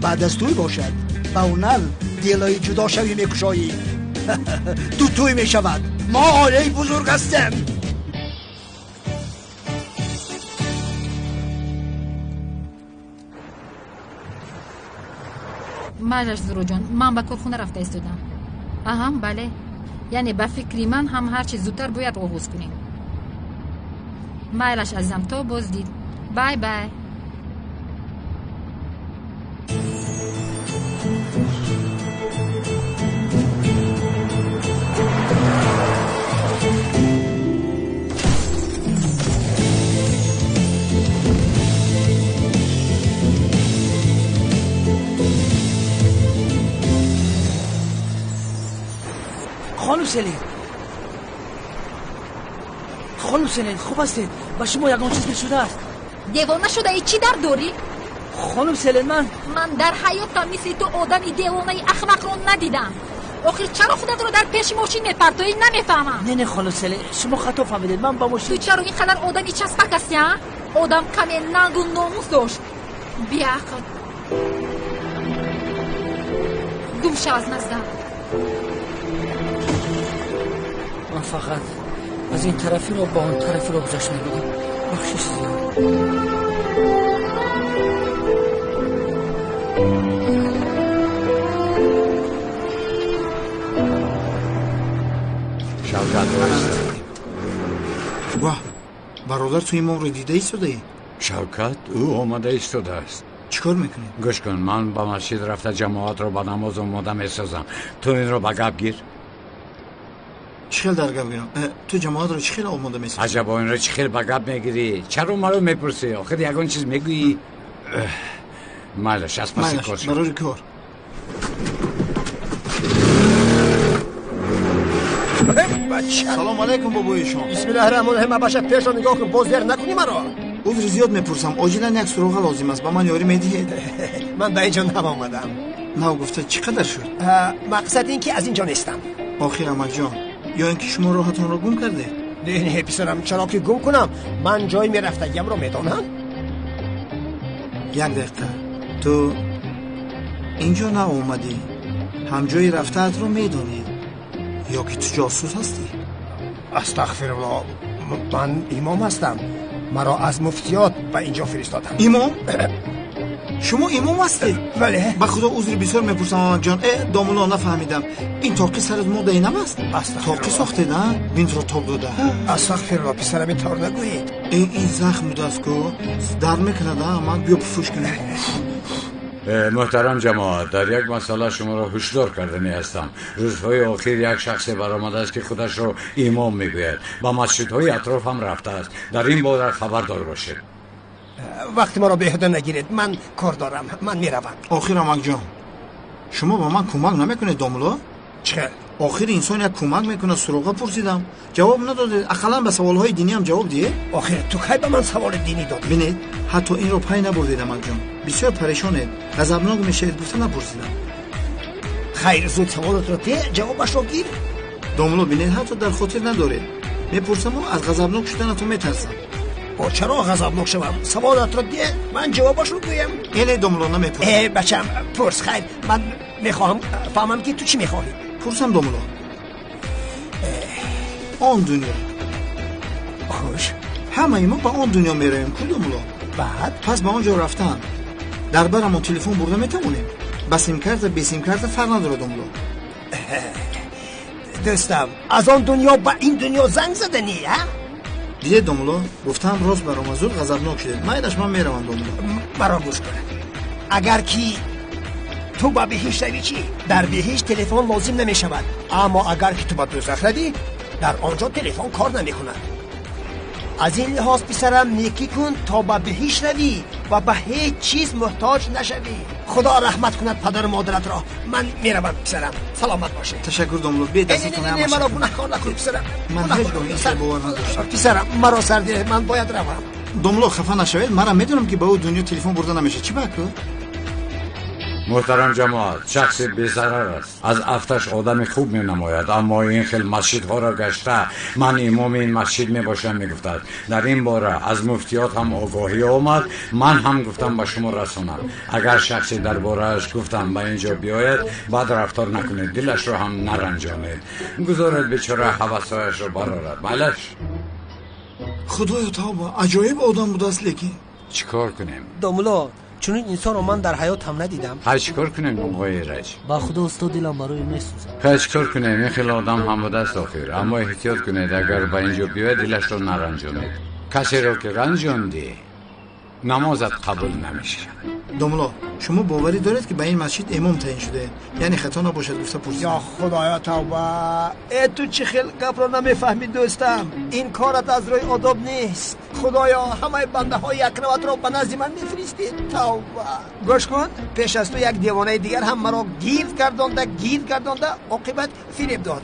Баъд аз тӯй бошад, ба ҳунар делои ҷудошавӣ мекушоӣ. Ду тӯй мешавад. Мо оилаи бузург ҳастем. Майлаш, Зуҳроҷон, ман ба корхона рафта истодам. Аҳам, бале. Яъне ба фикри ман ҳам ҳарчи зудтар бояд оғоз кунем. Майлаш, азизам, то боздид. Бай бай. خانم سلین، خانم سلین، خوب هستید؟ با شما یگان چیز نشده است؟ دیوانه شده ای؟ چی در داری؟ خانم سلین، من در حیاتم مثل تو آدم دیوانه احمق رو ندیدم. Охир чаро худатро дар пеши мошин мепартоӣ, намефаҳмам. Не, не, холо Селе, шумо хато фаҳмидед, ман ба мошин. Ту чаро ин қадар одами часпак ҳастӣ, а? Одам каме нангу номус дошт. Беақл. Гум шав аз наздам. Ман фақат аз ин тарафиро ба он тарафиро гузашта будам. Бахшиш зиёд. Шавкат Ваҳ, бародар, ту имомро дида истодаӣ? Шавкат, ӯ омада истодааст. Чӣ кор мекунӣ? Гӯш кун, ман ба масҷид рафта ҷамоатро ба намоз омода месозам. Ту инро ба гап гир. Чӣ хел дар гап гирам? Ту ҷамоатро чӣ хел омода месозӣ? Аҷабо, инро чӣ хел ба гап мегирӣ? Чаро маро мепурсӣ? Охир ягон чиз мегӯӣ. Майлаш, аз паси кор шав. Барори кор. Салом алайкум, бобои шом. Бисмиллаҳи раҳмони раҳим. Баша, пешро нигоҳ кун, боз зер накунӣ маро. Узри зиёд мепурсам, оҷилан як суроға лозим аст, ба ман ёрӣ медиҳед? Ман ба ин ҷо нав омадам. Нав гуфта чӣ қадар шуд? Мақсад ин ки аз ин ҷо нестам. Охир, амакҷон, ё ин ки шумо роҳатонро гум кардед? Не, не, писарам, чаро ки гум кунам? Ман ҷои мерафтагиамро медонам. Як дақиқа, ту ин ҷо нав омадӣ, ҳам ҷои рафтаатро медонӣ, ё ки ту ҷосус ҳастӣ? Астағфируллоҳ, ман имом ҳастам. Маро аз муфтиёт ба ин ҷо фиристоданд. Имом? Шумо имом ҳастед? Бале. Ба худо узри бисёр мепурсам, амакҷон. Домулло, нафаҳмидам, ин тоқи сарат модаи нав аст? Тоқи сохтед, а? Бинтро тоб дода. Астағфируллоҳ, писарам, ин тавр нагӯед. Ин захм будааст ку, дард мекунад, а? Амак, биё пуфуш кунем. Муҳтарам ҷамоат, дар як масъала шуморо ҳушдор карданӣ ҳастам. Рӯзҳои охир як шахсе баромадааст, ки худашро имом мегӯяд. Ба масҷидҳои атроф ҳам рафтааст. Дар ин бора хабардор бошед. Вақти маро беҳуда нагиред, ман кор дорам, ман меравам. Охир, амакҷон, шумо ба ман кӯмак намекунед, домулло? Чӣ? Охир инсон як кӯмак мекунад. Суроға пурсидам, ҷавоб надодед. Ақаллан ба саволҳои диниам ҷавоб диҳед. Охир ту кай ба ман саволи динӣ додӣ? Бинед, ҳатто инро пай набурдед, амакҷон. Бисёр парешонед, ғазабнок мешавед, гуфта напурсидам. Хайр, зуд саволатро те, ҷавобашро гир. Домулло, бинед, ҳатто дар хотир надоред. Мепурсаму аз ғазабнок шуданатон метарсам. О, чаро ғазабнок шавам? Саволатро де, ман ҷавобашро гӯям. Эле, домулло, намепурсам. Э, бачам, пурс. Хайр, ман мехоҳам фаҳмам, ки ту чӣ мехоҳӣ. Пурсам, домулло? Он дунё. Хуш. Ҳамаи мо ба он дунё меравем ку, домулло? Баъд? Пас ба он ҷо рафтан дар барамон телефон бурда метавонем? Ба симкарта, бе симкарта фарқ надорад, домулло. Дӯстам, аз он дунё ба ин дунё занг заданӣ, а? Дидед, домулло, гуфтаам рост баромад, зуд ғазабнок шудед. Майлаш, ман меравам, домулло. Маро гӯш кун. Агар ки ту ба биҳишт равӣ чӣ? Дар биҳишт телефон лозим намешавад, аммо агар ки ту ба дӯзах равӣ, дар он ҷо телефон кор намекунад. Аз ин лиҳоз, писарам, некӣ кун, то ба биҳишт равӣ ва ба ҳеҷ чиз муҳтоҷ нашавӣ. Худо раҳмат кунад падару модаратро. Ман меравам, писарам, саломат бошед. Ташаккур, домулло. Бе дастатон. Маро гунаҳкор накун, писарам. Ман ҳеҷ гоҳ ин хел бовар надоштам. Писарам, маро сар диҳ, ман бояд равам. Домулло, хафа нашавед, манам медонам, ки ба ӯ дунё телефон бурда намешавад. Чӣ ба ку? Муҳтарам ҷамоат, шахси безарар аст. Аз афташ одами хуб менамояд, аммо ин хел масҷидҳоро гашта ман имоми ин масҷид мебошам мегуфтад. Дар ин бора аз муфтиёт ҳам огоҳӣ омад, ман ҳам гуфтам ба шумо расонам. Агар шахсе дар борааш гуфтам ба ин ҷо биёяд, бад рафтор накунед, дилашро ҳам наранҷонед. Гузоред бечора ҳавасҳояшро барорад. Майлаш? Худоё, тавба, аҷоиб одам будааст, лекин. Чӣ кор кунем? Домулло, чунин инсонро ман дар ҳаётам надидам. Хай, чӣ кор кунем, оғои Эраҷ? Ба худо, устод, дилам барои месӯзад. Хай, чӣ кор кунем, ин хел одам ҳам будааст охир. Аммо эҳтиёт кунед, агар ба ин ҷо биёяд, дилашро наранҷонед. Касеро ки ранҷондӣ, намозат қабул намешавад. Домулло, шумо боварӣ доред, ки ба ин масҷид имом таъин шудаед? Яъне хато набошад гуфта пурсидам. Ё худоё, тавба! Э, ту чӣ хел гапро намефаҳмӣ, дӯстам? Ин корат аз рӯи одоб нест. Худоё, ҳамаи бандаҳои якраватро ба назди ман мефиристед. Тавба! Гӯш кун, пеш аз ту як девонаи дигар ҳам маро гирд гардонда, гирд гардонда, оқибат фиреб дод.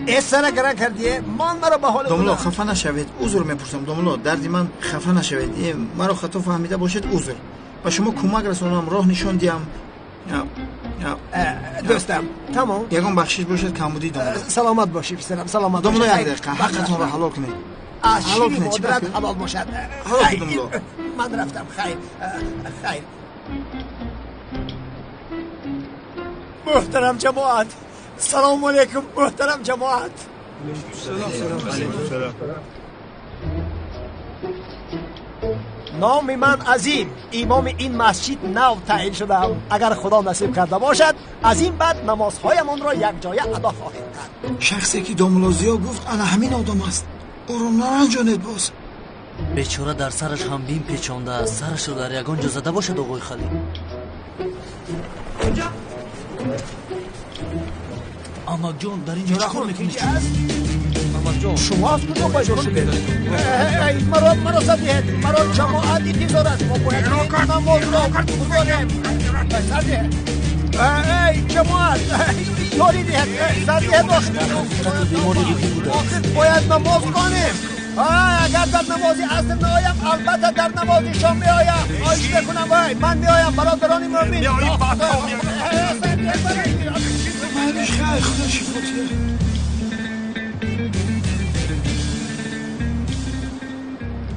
Э, сара гара кардие, ман маро ба ҳоли. Домулло, хафа нашавед, узр мепурсам, домулло, дарди ман хафа нашавед. Маро хато фаҳмида бошед, узр. Ба шумо кӯмак расонам, роҳ нишон диҳам. Дӯстам, тамом. Ягон бахшиш бошад, камбудӣ домла. Саломат бошӣ, писарам, саломат Домла, бошӣ. як дақиқа, ҳаққатонро ҳалол кунед. Аз Ҳалол шири кунед, чӣ модарат бахт? ҳалол бошад. Ҳалол кунед, домла. Ман рафтам, хайр, хайр. Муҳтарам ҷамоат, салому алайкум, муҳтарам ҷамоат. Номи ман Азим, имоми ин масҷид нав таъин шудаам. Агар Худо насиб карда бошад, аз ин баъд намозҳоямонро якҷоя адо хоҳем кард. Шахсе ки домло Зиё гуфт, ана ҳамин одам аст. Ӯро наранҷонед боз. Бечора дар сараш ҳам бим печондааст. Сарашро дар ягон ҷо зада бошад, оғои Халил. Амакҷон, дар ин ҷо чӣ кор мекунӣ? Амакҷон, шумо аз куҷо пайдо шудед? Маро сар диҳед, маро ҷамоат интизор аст. Мо бояд намозро гузорем. Сар диҳед. Эй ҷамоат, ёрӣ диҳед, сар диҳед. Охир бояд намоз хонем. Агар дар намози аср наоям, албатта дар намози шом меоям. Хоҳиш мекунам, вай ман меоям, бародарони мӯмин. Майлиш, хайр, Худо шифо диҳад.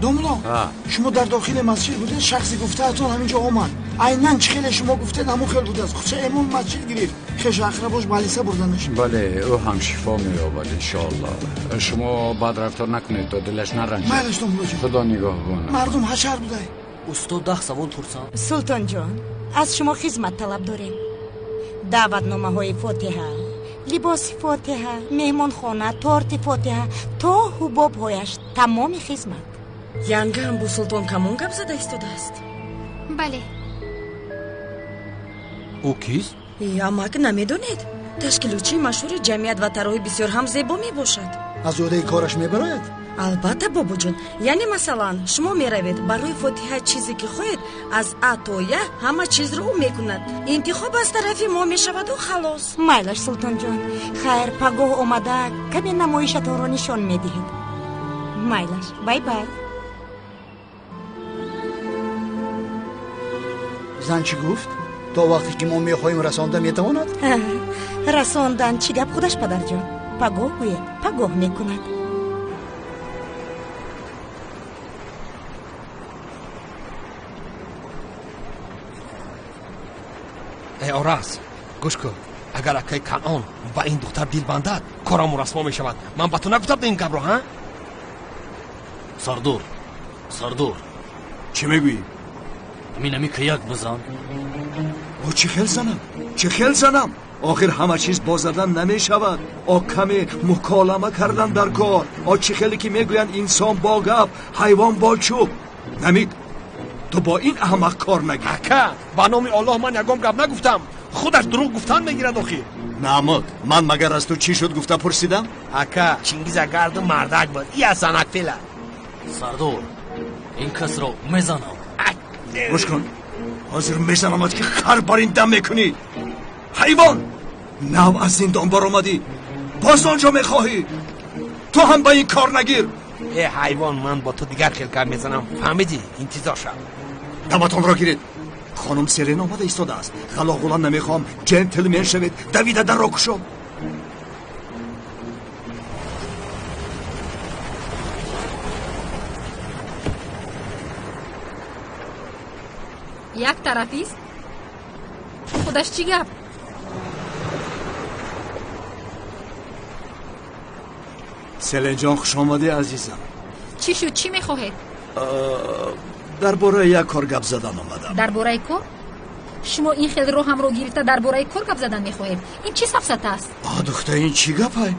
Домло, шумо дар дохили масҷид будед, шахсе гуфтаатон ҳамин ҷо омад. Айнан чӣ хеле шумо гуфтед, ҳамон хел будааст. Худша эмон масҷид гирифт. Хешу ақрабош балиса бурданаш. Бале, ӯ ҳам шифо меёбад, иншоаллоҳ. Шумо бад рафтор накунед, то дилаш наранҷад. Майлаш, домлоҷон. Худо нигаҳбон. Мардум ҳашар будай. Устод, 10 савол пурсам. Султонҷон, аз шумо хизмат талаб дорем. Даъватномаҳои фотиҳа, либоси фотиҳа, меҳмонхона, торти фотиҳа то ҳубобҳояш, тамоми хизмат. Янгаам бо Султон Камон гап зада истодааст. Бале. Ӯ кист? Амак, намедонед? Ташкилотчии машҳури ҷамъият ва тарроҳи бисёр ҳам зебо мебошад. Аз ӯҳдаи кораш мебарояд? Албатта, бобоҷон. Яъне, масалан, шумо меравед барои фотиҳа чизе ки хоҳед, аз А то Я ҳама чизро ӯ мекунад. Интихоб аз тарафи мо мешаваду халос. Майлаш, Султонҷон. Хайр, пагоҳ омада каме намоишатонро нишон медиҳед. Майлаш, бай бай. Зан чӣ гуфт? То вақте ки мо мехоҳем расонда метавонад? Расондан чӣ гап худаш, падарҷон. Пагоҳ гӯед, пагоҳ мекунад. Эй Ораз, гӯш кун. Агар акаи Канъон ба ин духтар дил бандад, корамон расво мешавад. Ман ба ту нагуфтам ин гапро, ҳа? Сардор, Сардор. Чӣ мегӯӣ? Ҳамин ки як бизан. О, чӣ хел занам? Чӣ хел занам? Охир ҳама чиз бо задан намешавад. О, каме муколама кардан дар кор. О, чӣ хеле ки мегӯянд, инсон бо гап, ҳайвон бо чӯб. Намид, ту бо ин аҳмақ кор нагир. Ака, ба номи Аллоҳ ман ягон гап нагуфтам. Худаш дурӯғ гуфтан мегирад охир. Намуд, ман магар аз ту чӣ шуд гуфта пурсидам? Ака, Чингиз агарду мардак буд. Я занак фела. Сардор, ин касро мезанам. Гӯш кун, ҳозир мезанамат ки хар бар ин дам мекунӣ. Ҳайвон, нав аз зиндон баромадӣ, боз он ҷо мехоҳӣ. Ту ҳам ба ин кор нагир. Э ҳайвон, ман бо ту дигар хел гап мезанам, фаҳмидӣ? Интизор шав. Даматонро гиред. Хонум Селен омада истодааст. Ғалоғулан намехоҳам, ҷентлмен шавед. Давида дарро кушо. Як тарафист? Худаш чӣ гап? Селенҷон, хуш омадӣ, азизам. Чӣ шуд? Чӣ мехоҳед? Дар бораи як кор гап задан омадам. Дар бораи кор? Шумо ин хел роҳамро гирифта дар бораи кор гап задан мехоҳед? Ин чӣ сафсата аст? А, духта, ин чӣ гапай?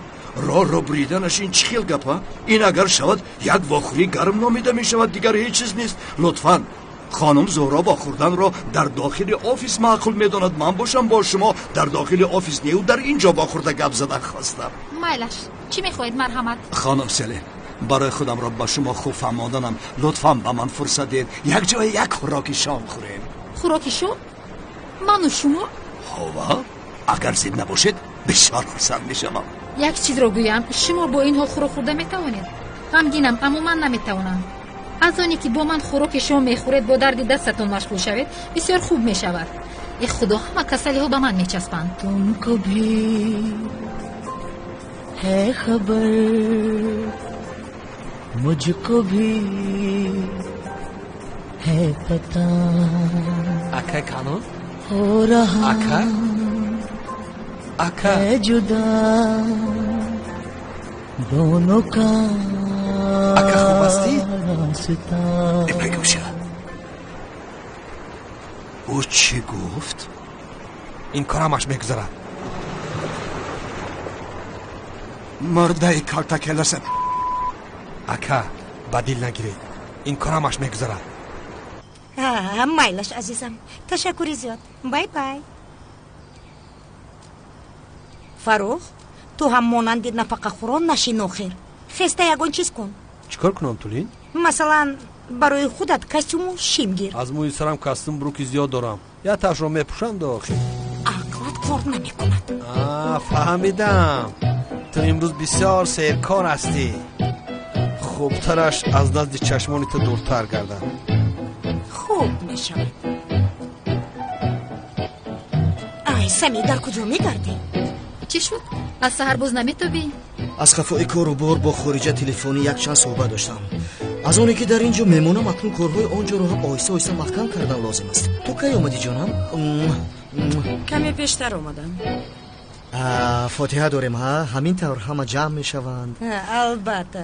Роҳро буриданаш ин чӣ хел гапа? Ин агар шавад, як вохӯрии гарм номида мешавад, дигар ҳеҷ чиз нест. Лутфан, хонум Зуҳро вохӯрданро дар дохили офис маъқул медонад. Ман бошам бо шумо дар дохили офис неу дар ин ҷо вохӯрда гап задан хостам. Майлаш, чӣ мехоҳед, марҳамат? Хонум Селен, барои худамро ба шумо хуб фаҳмонданам, лутфан ба ман фурсат диҳед як ҷое як хӯроки шом хӯрем. Хӯроки шом? Ману шумо? Ҳова, агар зид набошед, бисёр хурсанд мешавам. Як чизро гӯям, шумо бо инҳо хӯрок хӯрда метавонед? Ғамгинам, аммо ман наметавонам. Аз оне ки бо ман хӯроки шом мехӯред, бо дарди дастатон машғул шавед, бисёр хуб мешавад. Э худо, ҳама касалиҳо ба ман мечаспанд. तुमको भी है खबर, मुझको भी है पता। Акай Канон? हो रहा Ака? Ака? है जुदा दोनों का Ака, хуб ҳастӣ? रास्ता। Бегӯша, ӯ чӣ гуфт? Ин кор ҳамаш мегузарад. Мурдаи калтакеласа. Ака, ба дил нагиред, ин кор ҳамаш мегузарад. Майлаш, азизам, ташаккури зиёд, бай бай. Фаррух, ту ҳам монанди нафақахӯрон нашин. Охир хеста ягон чиз кун. Чӣ кор кунам, Тулин? Масалан, барои худат костюму шим гир. Аз мӯи сарам костюм бруки зиёд дорам, якташро мепӯшам до охир. Ақлат кор намекунад. Фаҳмидам, ту имрӯз бисёр серкор ҳастӣ. Хубтараш аз назди чашмони ту дуртар гардам. Хуб мешавад. Ай, Сами, дар куҷо мегардӣ? Чӣ шуд, аз саҳар боз наметобӣ? Аз хафои кору бор бо хориҷа телефонӣ якчанд суҳбат доштам. Аз оне ки дар ин ҷо мемонам, акнун корҳои он ҷоро ҳам оҳиста оҳиста маҳкам кардан лозим аст. Ту кай омадӣ, ҷонам? Каме пештар омадам. Фотиҳа дорем, ҳа? Ҳамин тавр ҳама ҷамъ мешаванд. Албатта.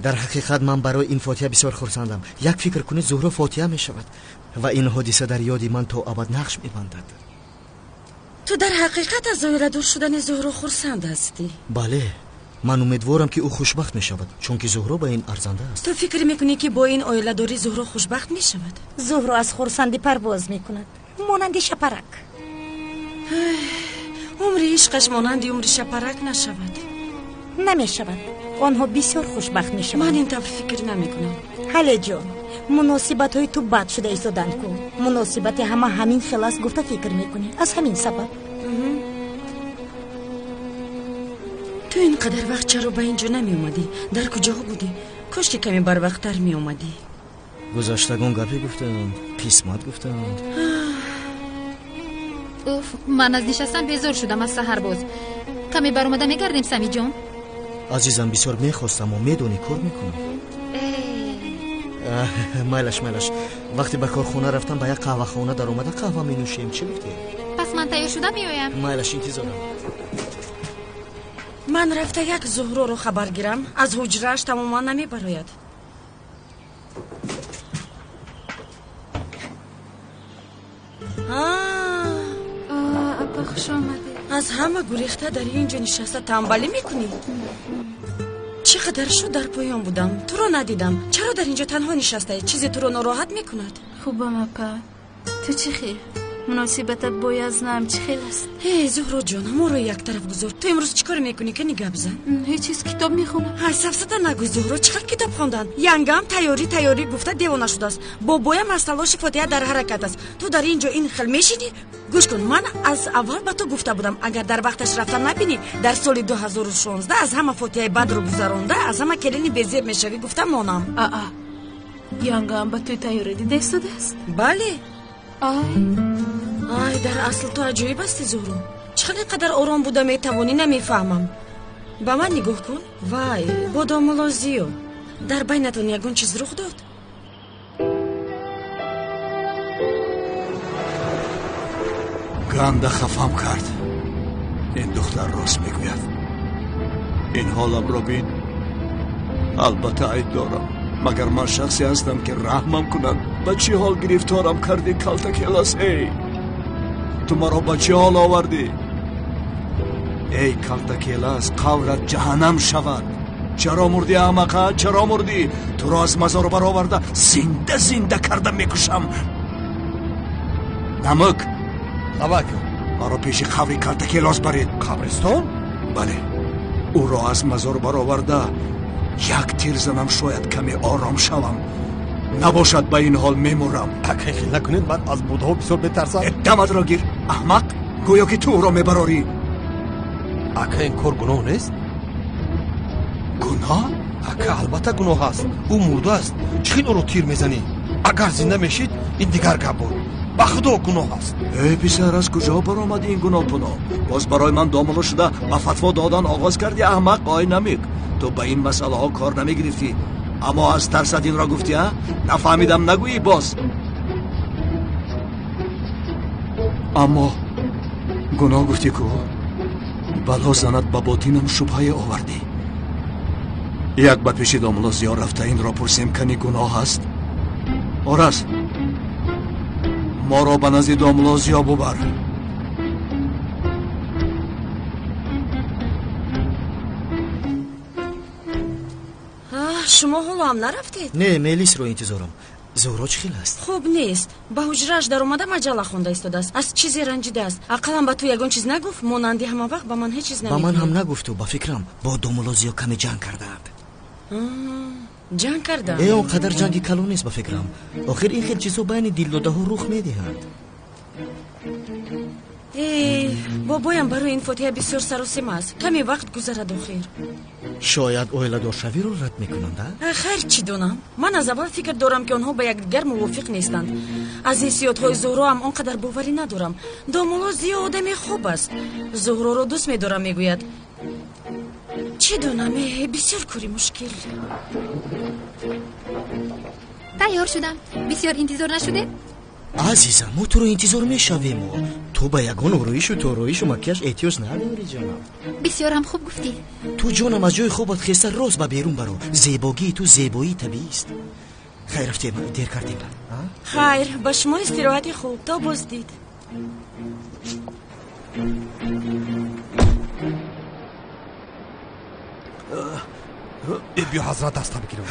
Дар ҳақиқат ман барои ин фотиҳа бисёр хурсандам. Як фикр кунед, Зуҳро фотиҳа мешавад ва ин ҳодиса дар ёди ман то абад нақш мебандад. Ту дар ҳақиқат аз оиладор шудани Зуҳро хурсанд ҳастӣ? Бале, ман умедворам, ки ӯ хушбахт мешавад, чунки Зуҳро ба ин арзанда аст. Ту фикр мекунӣ, ки бо ин оиладорӣ Зуҳро хушбахт мешавад? Зуҳро аз хурсандӣ парвоз мекунад, монанди шапарак. Умри ишқаш монанди умри шапарак нашавад. Намешавад, онҳо бисёр хушбахт мешаванд. Ман ин тавр фикр намекунам. Ҳале ҷон, муносибатҳои ту бад шуда истоданд ку. Муносибати ҳама ҳамин хел аст гуфта фикр мекунӣ, аз ҳамин сабаб. Ту ин қадар вақт чаро ба ин ҷо намеомадӣ? Дар куҷоҳо будӣ? Кош ки каме барвақттар меомадӣ. Гузаштагон гапе гуфтанд, қисмат гуфтанд. Уф, ман аз нишастан безор шудам аз саҳар боз. Каме баромада мегардем, Самиҷон? Азизам, бисёр мехостам, медонӣ, кор мекунам. Майлаш, майлаш, вақте ба корхона рафтам, ба як қаҳвахона даромада қаҳва менӯшем. Чӣ гуфтӣ? Пас ман тайёр шуда меоям. Майлаш, интизорам. Ман рафта як Зуҳроро хабар гирам, аз ҳуҷрааш тамоман намебарояд. Апа, хуш омадед. Аз ҳама гурехта дар ин ҷо нишаста тамбалӣ мекунӣ? Чӣ қадар шуд дар поён будам, туро надидам. Чаро дар ин ҷо танҳо нишастаӣ? Чизе туро нороҳат мекунад? Хубам, апа, ту чӣ хел? Муносибатат бо Язнам чӣ хел аст? Э, Зуҳроҷон, моро як тараф гузор. Ту имрӯз чӣ кор мекунӣ? Кани гап зан. Ҳеҷ чиз, китоб мехонам. Ҳай, сафсата нагӯй, Зуҳро, чӣ хел китоб хондан? Янгам тайёрӣ тайёрӣ гуфта девона шудааст. Бобоям аз талоши фотиҳа дар ҳаракат аст. Ту дар ин ҷо ин хел мешинӣ? Гӯш кун, ман аз аввал ба ту гуфта будам, агар дар вақташ рафта набинӣ, дар соли 2016 аз ҳама фотиҳаи бадро гузаронда, аз ҳама келини безеб мешавӣ гуфта монам. Аа, янгам ба тӯй тайёрӣ дида истодааст? Бале. Ай. Ай, дар асл ту аҷоиб ҳастӣ, Зуҳро. Чӣ хел ин қадар ором буда метавонӣ, намефаҳмам. Ба ман нигоҳ кун. Вай, бо домулло Зиё дар байнатон ягон чиз рух дод? Ганда хафам кард. Ин духтар рост мегӯяд. Ин ҳоламро бин. Албатта айб дорам, магар ман шахсе ҳастам, ки раҳмам кунад? Ба чӣ ҳол гирифторам кардӣ, калтакелас? Эй, ту маро ба чӣ ҳол овардӣ? Эй калтакелас, қаврат ҷаҳаннам шавад. Чаро мурдӣ, аҳмақа? Чаро мурдӣ? Туро аз мазор бароварда зинда зинда карда мекушам. Намук. Лабак. Маро пеши қабри калтакелос баред. Қабристон? Бале, ӯро аз мазор бароварда як тир занам, шояд каме ором шавам. Набошад, ба ин ҳол мемурам. Акай, хел накунед, ман аз будҳо бисёр метарсам. Даматро гир, аҳмақ, гӯё ки ту ӯро мебарорӣ. Ака, ин кор гуноҳ нест? Гуноҳ? Ака, албатта гуноҳ аст. Ӯ мурдааст, чӣ хел ӯро тир мезанӣ? Агар зинда мешид, ин дигар гап буд. Ба худо гуноҳ аст. Эй писар, аз куҷо баромадӣ ин гуноҳ пуноҳ? Боз барои ман домулло шуда ба фатво додан оғоз кардӣ, аҳмақ. Ой намик, ту ба ин масъалаҳо кор намегирифтӣ, аммо аз тарсат инро гуфтӣ, а? Нафаҳмидам нагӯӣ боз. Аммо гуноҳ гуфтӣ ку, бало занад ба ботинам шубҳае овардӣ. Як ба пеши домулло Зиё рафта инро пурсем, кани гуноҳ аст? Ораз, моро ба назди домулло Зиё бубар. Шумо ҳоло ҳам нарафтед? Не, мелисро интизорам. Зуҳро чӣ хел аст? Хуб нест. Ба ҳуҷрааш даромада маҷалла хонда истодааст. Аз чизе ранҷидааст. Ақаллан ба ту ягон чиз нагуфт? Монанди ҳама вақт ба ман ҳеҷ чиз Ба ман намегӯяд. ҳам нагуфту, ба фикрам бо домулло Зиё каме ҷанг кардаанд. Ҷанг карданд? Э, он қадар ҷанги калон нест, ба фикрам. Охир ин хел чизҳо байни дилдодаҳо рух медиҳанд. Э, бобоям барои ин фотиҳа бисёр саросима аст. Каме вақт гузарад охир. Шояд оиладоршавиро рад мекунанд, а? Хайр, чӣ донам? Ман аз аввал фикр дорам, ки онҳо ба якдигар мувофиқ нестанд. Аз ҳиссиётҳои Зуҳро ҳам он қадар боварӣ надорам. Домулло Зиё одами хуб аст. Зуҳроро дӯст медорам, мегӯяд. Чӣ донам, э, бисёр кори мушкил. Тайёр шудам. Бисёр интизор нашудед? Азизам, мо туро интизор мешавему. Ту ба ягон ороишу тороишу макияж эҳтиёҷ надорӣ, ҷонам. Бисёр ҳам хуб гуфтӣ. Ту, ҷонам, аз ҷои хобат хеста рост ба берун баро. Зебогии ту зебоии табиист. Хайр, рафтем, дер кардем. Хайр, ба шумо истироҳати хуб, то боздид. Э, биё, ҳазрат, даста бигирам.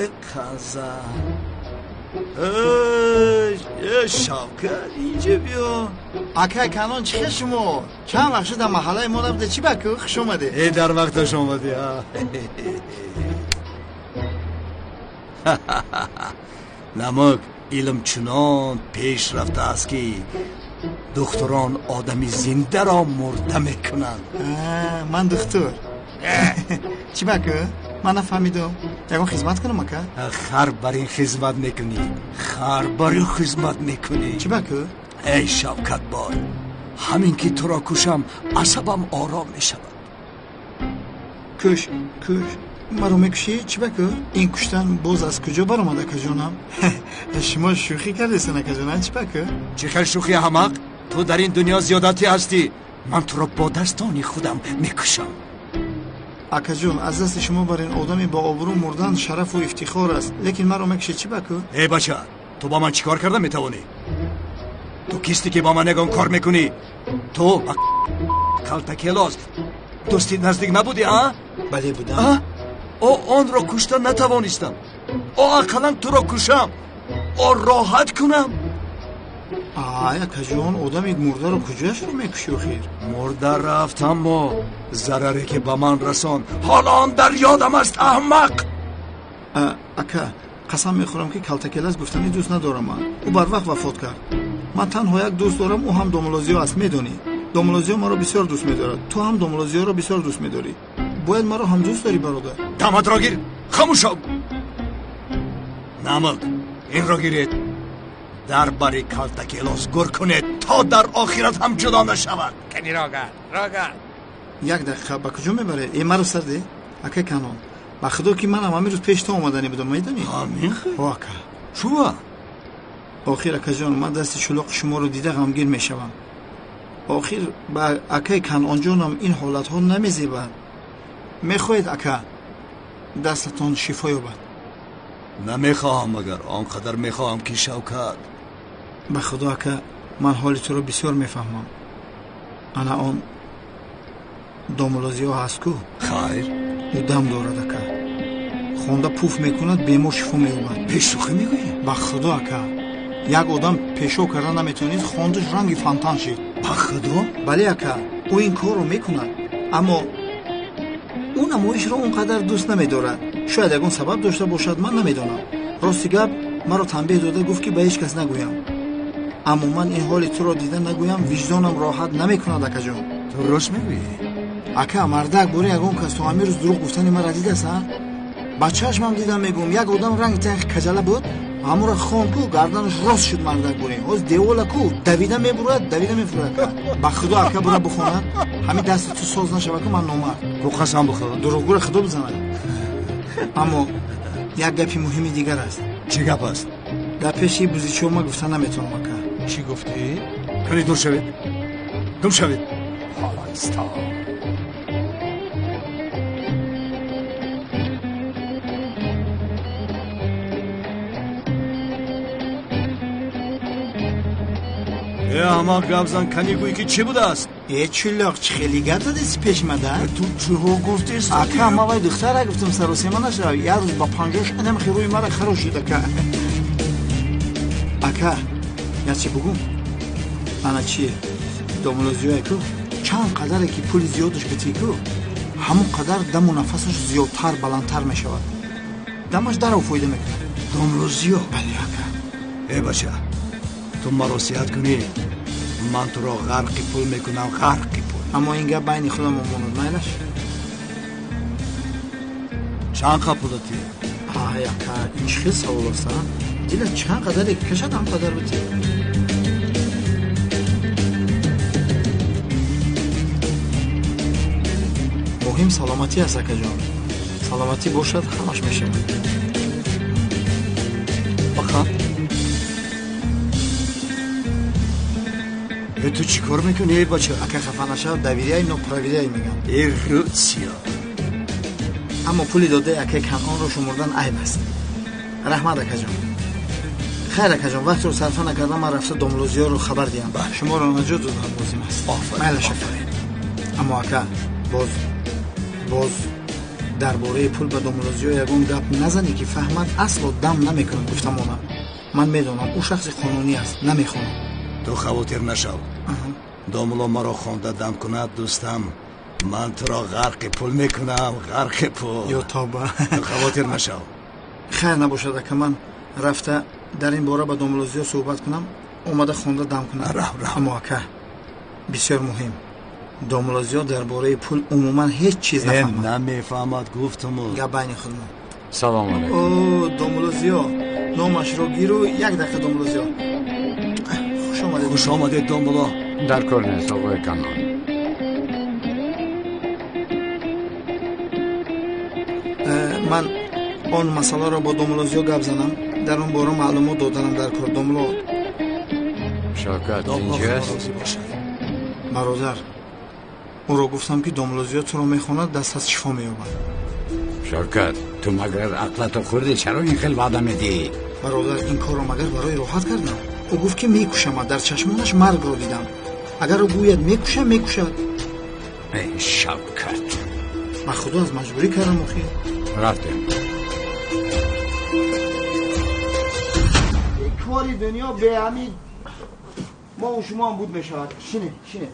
Э, қаза. Шавкат, инҷа биё. Акай Канон, чӣ хел шумо? Чанд вақт шуд дар маҳаллаи мо набуде. Чӣ ба ку? Хуш омадед. Э, дар вақташ омадӣ, а? Намак, илм чунон пеш рафтааст, ки духтурон одами зиндаро мурда мекунанд. Ман духтур. Чӣ ба ку? Ман нафаҳмидам. Ягон хизмат кунам, ака? Хар бар ин хизмат мекунӣ, хар бар ин хизмат мекунӣ. Чӣ ба ку? Эй Шавкатбой, ҳамин ки туро кушам, асабам ором мешавад. Куш, куш. Маро мекушӣ? Чӣ ба ку? Ин куштан боз аз куҷо баромад, акаҷонам? Шумо шӯхӣ кардесан, акаҷонам, чӣ ба ку? Чӣ хел шӯхӣ, аҳмақ? Ту дар ин дунё зиёдатӣ ҳастӣ. Ман туро бо дастони худам мекушам. Акаҷон, аз дасти шумо бар ин одами бо обрӯ мурдан шарафу ифтихор аст, лекин маро мекушед, чӣ ба ку? Эй бача, ту ба ман чӣ кор карда метавонӣ? Ту кистӣ, ки ба ман ягон кор мекунӣ? Ту ба Калтакелос дӯсти наздик набудӣ, а? Бале, будам. О, онро кушта натавонистам. О, ақаллан туро кушам, о, роҳат кунам. Ай, акаҷон, одами мурдаро куҷояшро мекушӣ охир? Мурда рафт, аммо зараре ки ба ман расон, ҳоло он дар ёдам аст, аҳмақ. Ака, қасам мехӯрам, ки Калтакелас гуфтанӣ дӯст надорам ман. Ӯ барвақт вафот кард. Ман танҳо як дӯст дорам, ӯ ҳам домулло Зиё аст, медонӣ. Домулло Зиё маро бисёр дӯст медорад. Ту ҳам домулло Зиёро бисёр дӯст медорӣ. Бояд маро ҳам дӯст дорӣ, бародар. Даматро гир, хомӯш шав. Намак, инро гиред, дар бари Калтакелос гур кунед, то дар охират ҳам ҷудо нашавад. Кани рогар, рогар. Як дақиқа, ба куҷо мебаред? Э, маро сарде, акай Канон. Ба худо, ки манам ҳамин рӯз пеш ту омаданӣ будам, медонӣ? Ҳамин хел? О, ака. Чува? Охир, акаҷон, ман дасти чулоқи шуморо дида ғамгин мешавам. Охир ба акай Канонҷонам ин ҳолатҳо намезебад. Мехоҳед, ака, дастатон шифо ёбад? Намехоҳам, магар он қадар мехоҳам, ки Шавкат. Ба худо, ака, ман ҳоли туро бисёр мефаҳмам. Ана он домулло Зиё ҳаст ку? Хайр. Ӯ дам дорад, ака. Хонда пуф мекунад, бемор шифо меёбад. Бешӯхӣ мегӯӣ? Ба худо, ака, як одам пешоб карда наметавонист, хондаш ранги фонтан шид. Ба худо? Бале, ака, ӯ ин корро мекунад, аммо ӯ намоишро он қадар дӯст намедорад. Шояд ягон сабаб дошта бошад, ман намедонам. Рости гап, маро танбеҳ дода гуфт, ки ба ҳеҷ кас нагӯям. Аммо ман ин ҳоли туро дида нагӯям, виҷдонам роҳат намекунад, акаҷон. Ту рост мегӯӣ? Ака, мардак, бори ягон кас то ҳамин рӯз дурӯғ гуфтани маро дидааст, а? Ба чашмам дидам, мегӯм, як одам ранги танхи каҷала буд, Ҳамура хон ку, гарданаш рост шуд мардак бурем. Ҳоз девола ку, давида мебурад, давида мефурад. Ба худо ака бура бихонад, ҳамин дасти ту соз нашава ку ман номард. Ту қасам бихӯр. Дурӯғгӯра худо бизанад. Аммо як гапи муҳими дигар аст. Чӣ гап аст? Дар пеши бузичо ма гуфта наметавонам ака. Чӣ гуфтӣ? Кани дур шавед. Дур шавед. Ҳоло исто. Э, аҳмақ гапзан, кани гӯй ки чӣ будааст? Э, чулоқ, чӣ хеле гап задеси пешмада? Ту чиҳо гуфтест? Ака, ма вай духтара гуфтам саросема нашав. Як рӯз ба панҷош анам хирӯи мара харошид, ака. Ака, як чи бугум? Ана чие? Домулозиёе ку, чанд қадаре ки пули зиёдаш битӣ ку, ҳамон қадар даму нафасаш зиёдтар, баландтар мешавад. Дамаш дарав фоида мекунад. Домулозиё? Бале, ака. Э, бача, ту маро сиҳат кунӣ, ман туро ғарқи пул мекунам, ғарқи пул. Аммо ин гап байни худамон монад, майлаш? Чанд қа пулатӣ? Ай, ака, ин чӣ хел савол аст, а? Дилат чанд қадаре ки кашад, ҳам қадар битӣ. Муҳим саломатӣ аст, акаҷон. Саломатӣ бошад, ҳамаш мешавад. Баха. Э, ту чӣ кор мекунӣ, эй бача? Ака, хафа нашав, доверяй, но проверяй мегӯям. Э, рӯсиё. Аммо пули додаи акаи Канъонро шумурдан айб аст. Раҳмат, акаҷон. Хайр, акаҷон, вақтро сарфа накардам, ман рафта домлозиёро хабар диҳам. Шуморо наҷот додан лозим аст. Майлаш, ака. Аммо ака, боз дар бораи пул ба домлозиё ягон гап назанӣ ки фаҳмад, асло дам намекунад, гуфтамонам. Ман медонам, ӯ шахси қонунӣ аст, намехонад. Ту хавотир нашав. Домуло маро хонда дам кунад, дӯстам, ман туро ғарқи пул мекунам, ғарқи пул. Ё тоба. Ту хавотир нашав. Хайр набошад, ака, ман рафта дар ин бора ба домулозиё суҳбат кунам, омада хонда дам кунам. Рав, рав. Аммо ака, бисёр муҳим, домулозиё дар бораи пул умуман ҳеҷ чиз нафаҳмад. Намефаҳмад, гуфтуму. Гап байни худмон. Салом алайкум. О, домулозиё, номашро гиру як дақиқа, домулозиё. Хуш омадед. Хуш омадед, домуло. Дар кор нест, оқои Канъон. Ман он масъаларо бо домулозиё гап занам, дар он бора маълумот доданам дар кор, домуло. Шавкат инҷост? Бародар, ӯро гуфтам ки домулозиё туро мехонад, даст аз шифо меёбад. Шавкат, ту магар ақлатро хӯрдӣ? Чаро ин хел ваъда медиҳӣ? Бародар, ин корро магар барои роҳат кардам? Ӯ гуфт ки мекушамад, дар чашмонаш маргро дидам. Агар ӯ гӯяд мекушам, мекушад. Эй, Шавкат, ба худо аз маҷбурӣ кардам охир. Рафтем. Кори дунё беҳамид мо у шумо ҳам буд мешавад. Шине, шине.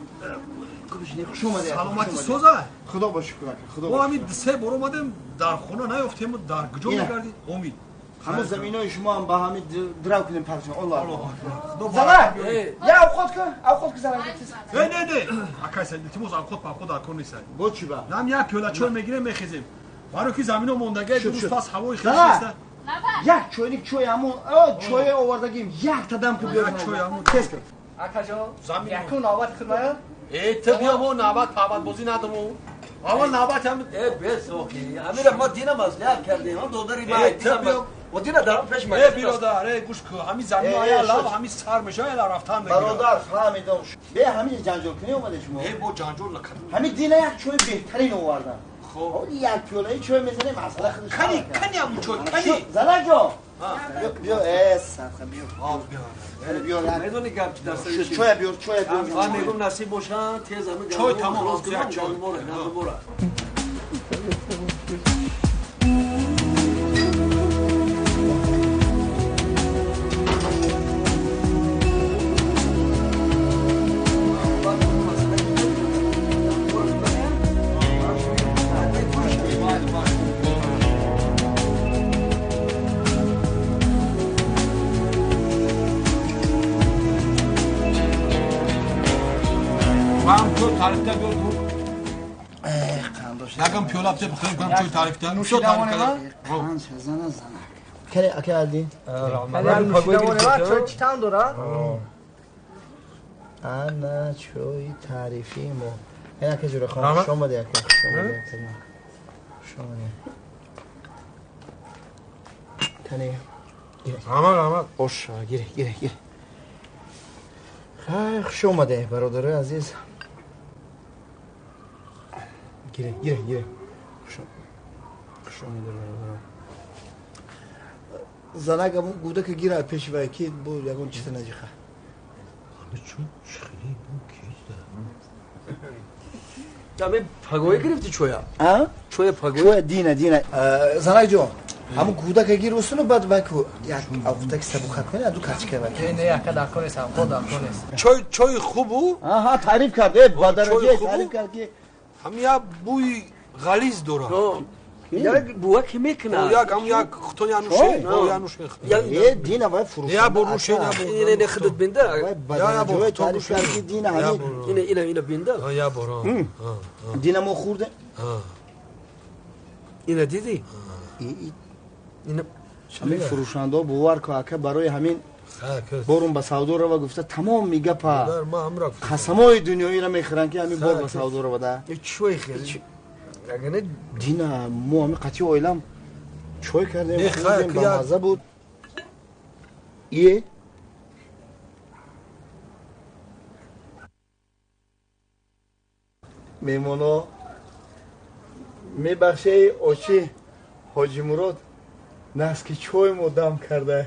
Хуш омадед. Саломатӣ соза? Худо ба шукр, ака, худо. Мо ҳамин се бор омадем, дар хона наёфтем, дар куҷо мегардид? Омид. Ҳамон заминои шумо ҳам ба ҳамид драв кунем парча. Аллоҳ. Зана, я авқот кун, авқот кун зана. Не, не, не. Акай Саид, илтимос, авқот павқот дар кор нест. Бо чӣ ба? Нам як пиёла чой мегирем, мехезем. Барои ки замино мондагай, ду рӯз пас ҳавои хеш нест. Як чойник чой ҳамон, чой овардагим, як та дам кун биёр. Чой ҳамон. Тез кун. Акаҷон, якум навбат худмая? Э, ту биё, мо навбат павбатбозӣ надому. Аввал навбат ҳам э бесохи. Ҳамира мо дина маслиҳат кардем, ҳам додари ма. Э, ту биё. Мо дина дарам пеш ма. Э, биродар, э, гӯш кун. Ҳамин замино ая лав, ҳамин сар меша, ая рафтан мегирад. Бародар, фаҳмидам. Бе ҳамин ҷанҷол кунӣ омаде шумо? Э, бо ҷанҷол накардем. Ҳамин дина як чой беҳтарин овардам. Хоб. Як пиёлаи чой мезанем, масъала худаш. Кани, кани ҳамун чой, кани. Занаҷон. Биё, э, садқа биё. Биё, медонӣ гап чи дар сари чӣ? Чоя биёр, чоя биёр. Ман мегӯм насиб бошад, тез ҳамин чой тамом, як чой. Гандумора. Тарифта биёр ку. Ягон пиёла бите бихӯрем, кунам чой тарифта. Чо тариф кардам? Қанд зана занак. Кане ака Алдин. Чой чӣ таъм дорад? Ана чои таърифии мо. Ин ака Ҷурахон, хуш омадӣ ака, хуш омадӣ ака. Хуш омадӣ. Кане. Раҳмат, раҳмат. Бош, гире, гире, гире. Хай, хуш омадӣ, бародарои азиз. Гире, гире, гире. Хуш омадӣ, бародаро. Занак ҳамун гудака гирад пеши вай, ки бо ягон чиза наҷиха. Ами пагоя гирифти чоя? Чоя пагоя? Чоя дина, дина. Занак ҷон, ҳамун гудака гир усуну баъд вай ку як авқутаки сабука кунед, аду качка вай. Не, не, ака дар кор нест, ҳамкор дар кор нест. Чой, чои хубу? Аҳа, таъриф кард, э, ба дараҷае таъриф кард ки ҳам як бӯи ғализ дорад. Як буа ки мекунад? Як ҳам як хутон януше, януше. Э, дина вай фурӯшанда. Я бор нӯше, я бор. Не, не, худат бинда. Вай ба дараҷае таъриф кард ки дина ҳамин. Ина, ина, ина бинда. Я бор. Дина мо хӯрдем. Ина дидӣ? Ина ҳамин фурӯшандаҳо бовар ку ака барои ҳамин борум ба савдо рава гуфта тамоми гапа қасамои дунёиро мехӯранд ки ҳамин бор ба савдо рава да. Чой хеле. Дина мо ҳамин қатъи оилам чой кардем, хӯрдем, бамазза буд. Ие меҳмоно мебахшаи очи Ҳоҷи Мурод наски чой мо дам карда.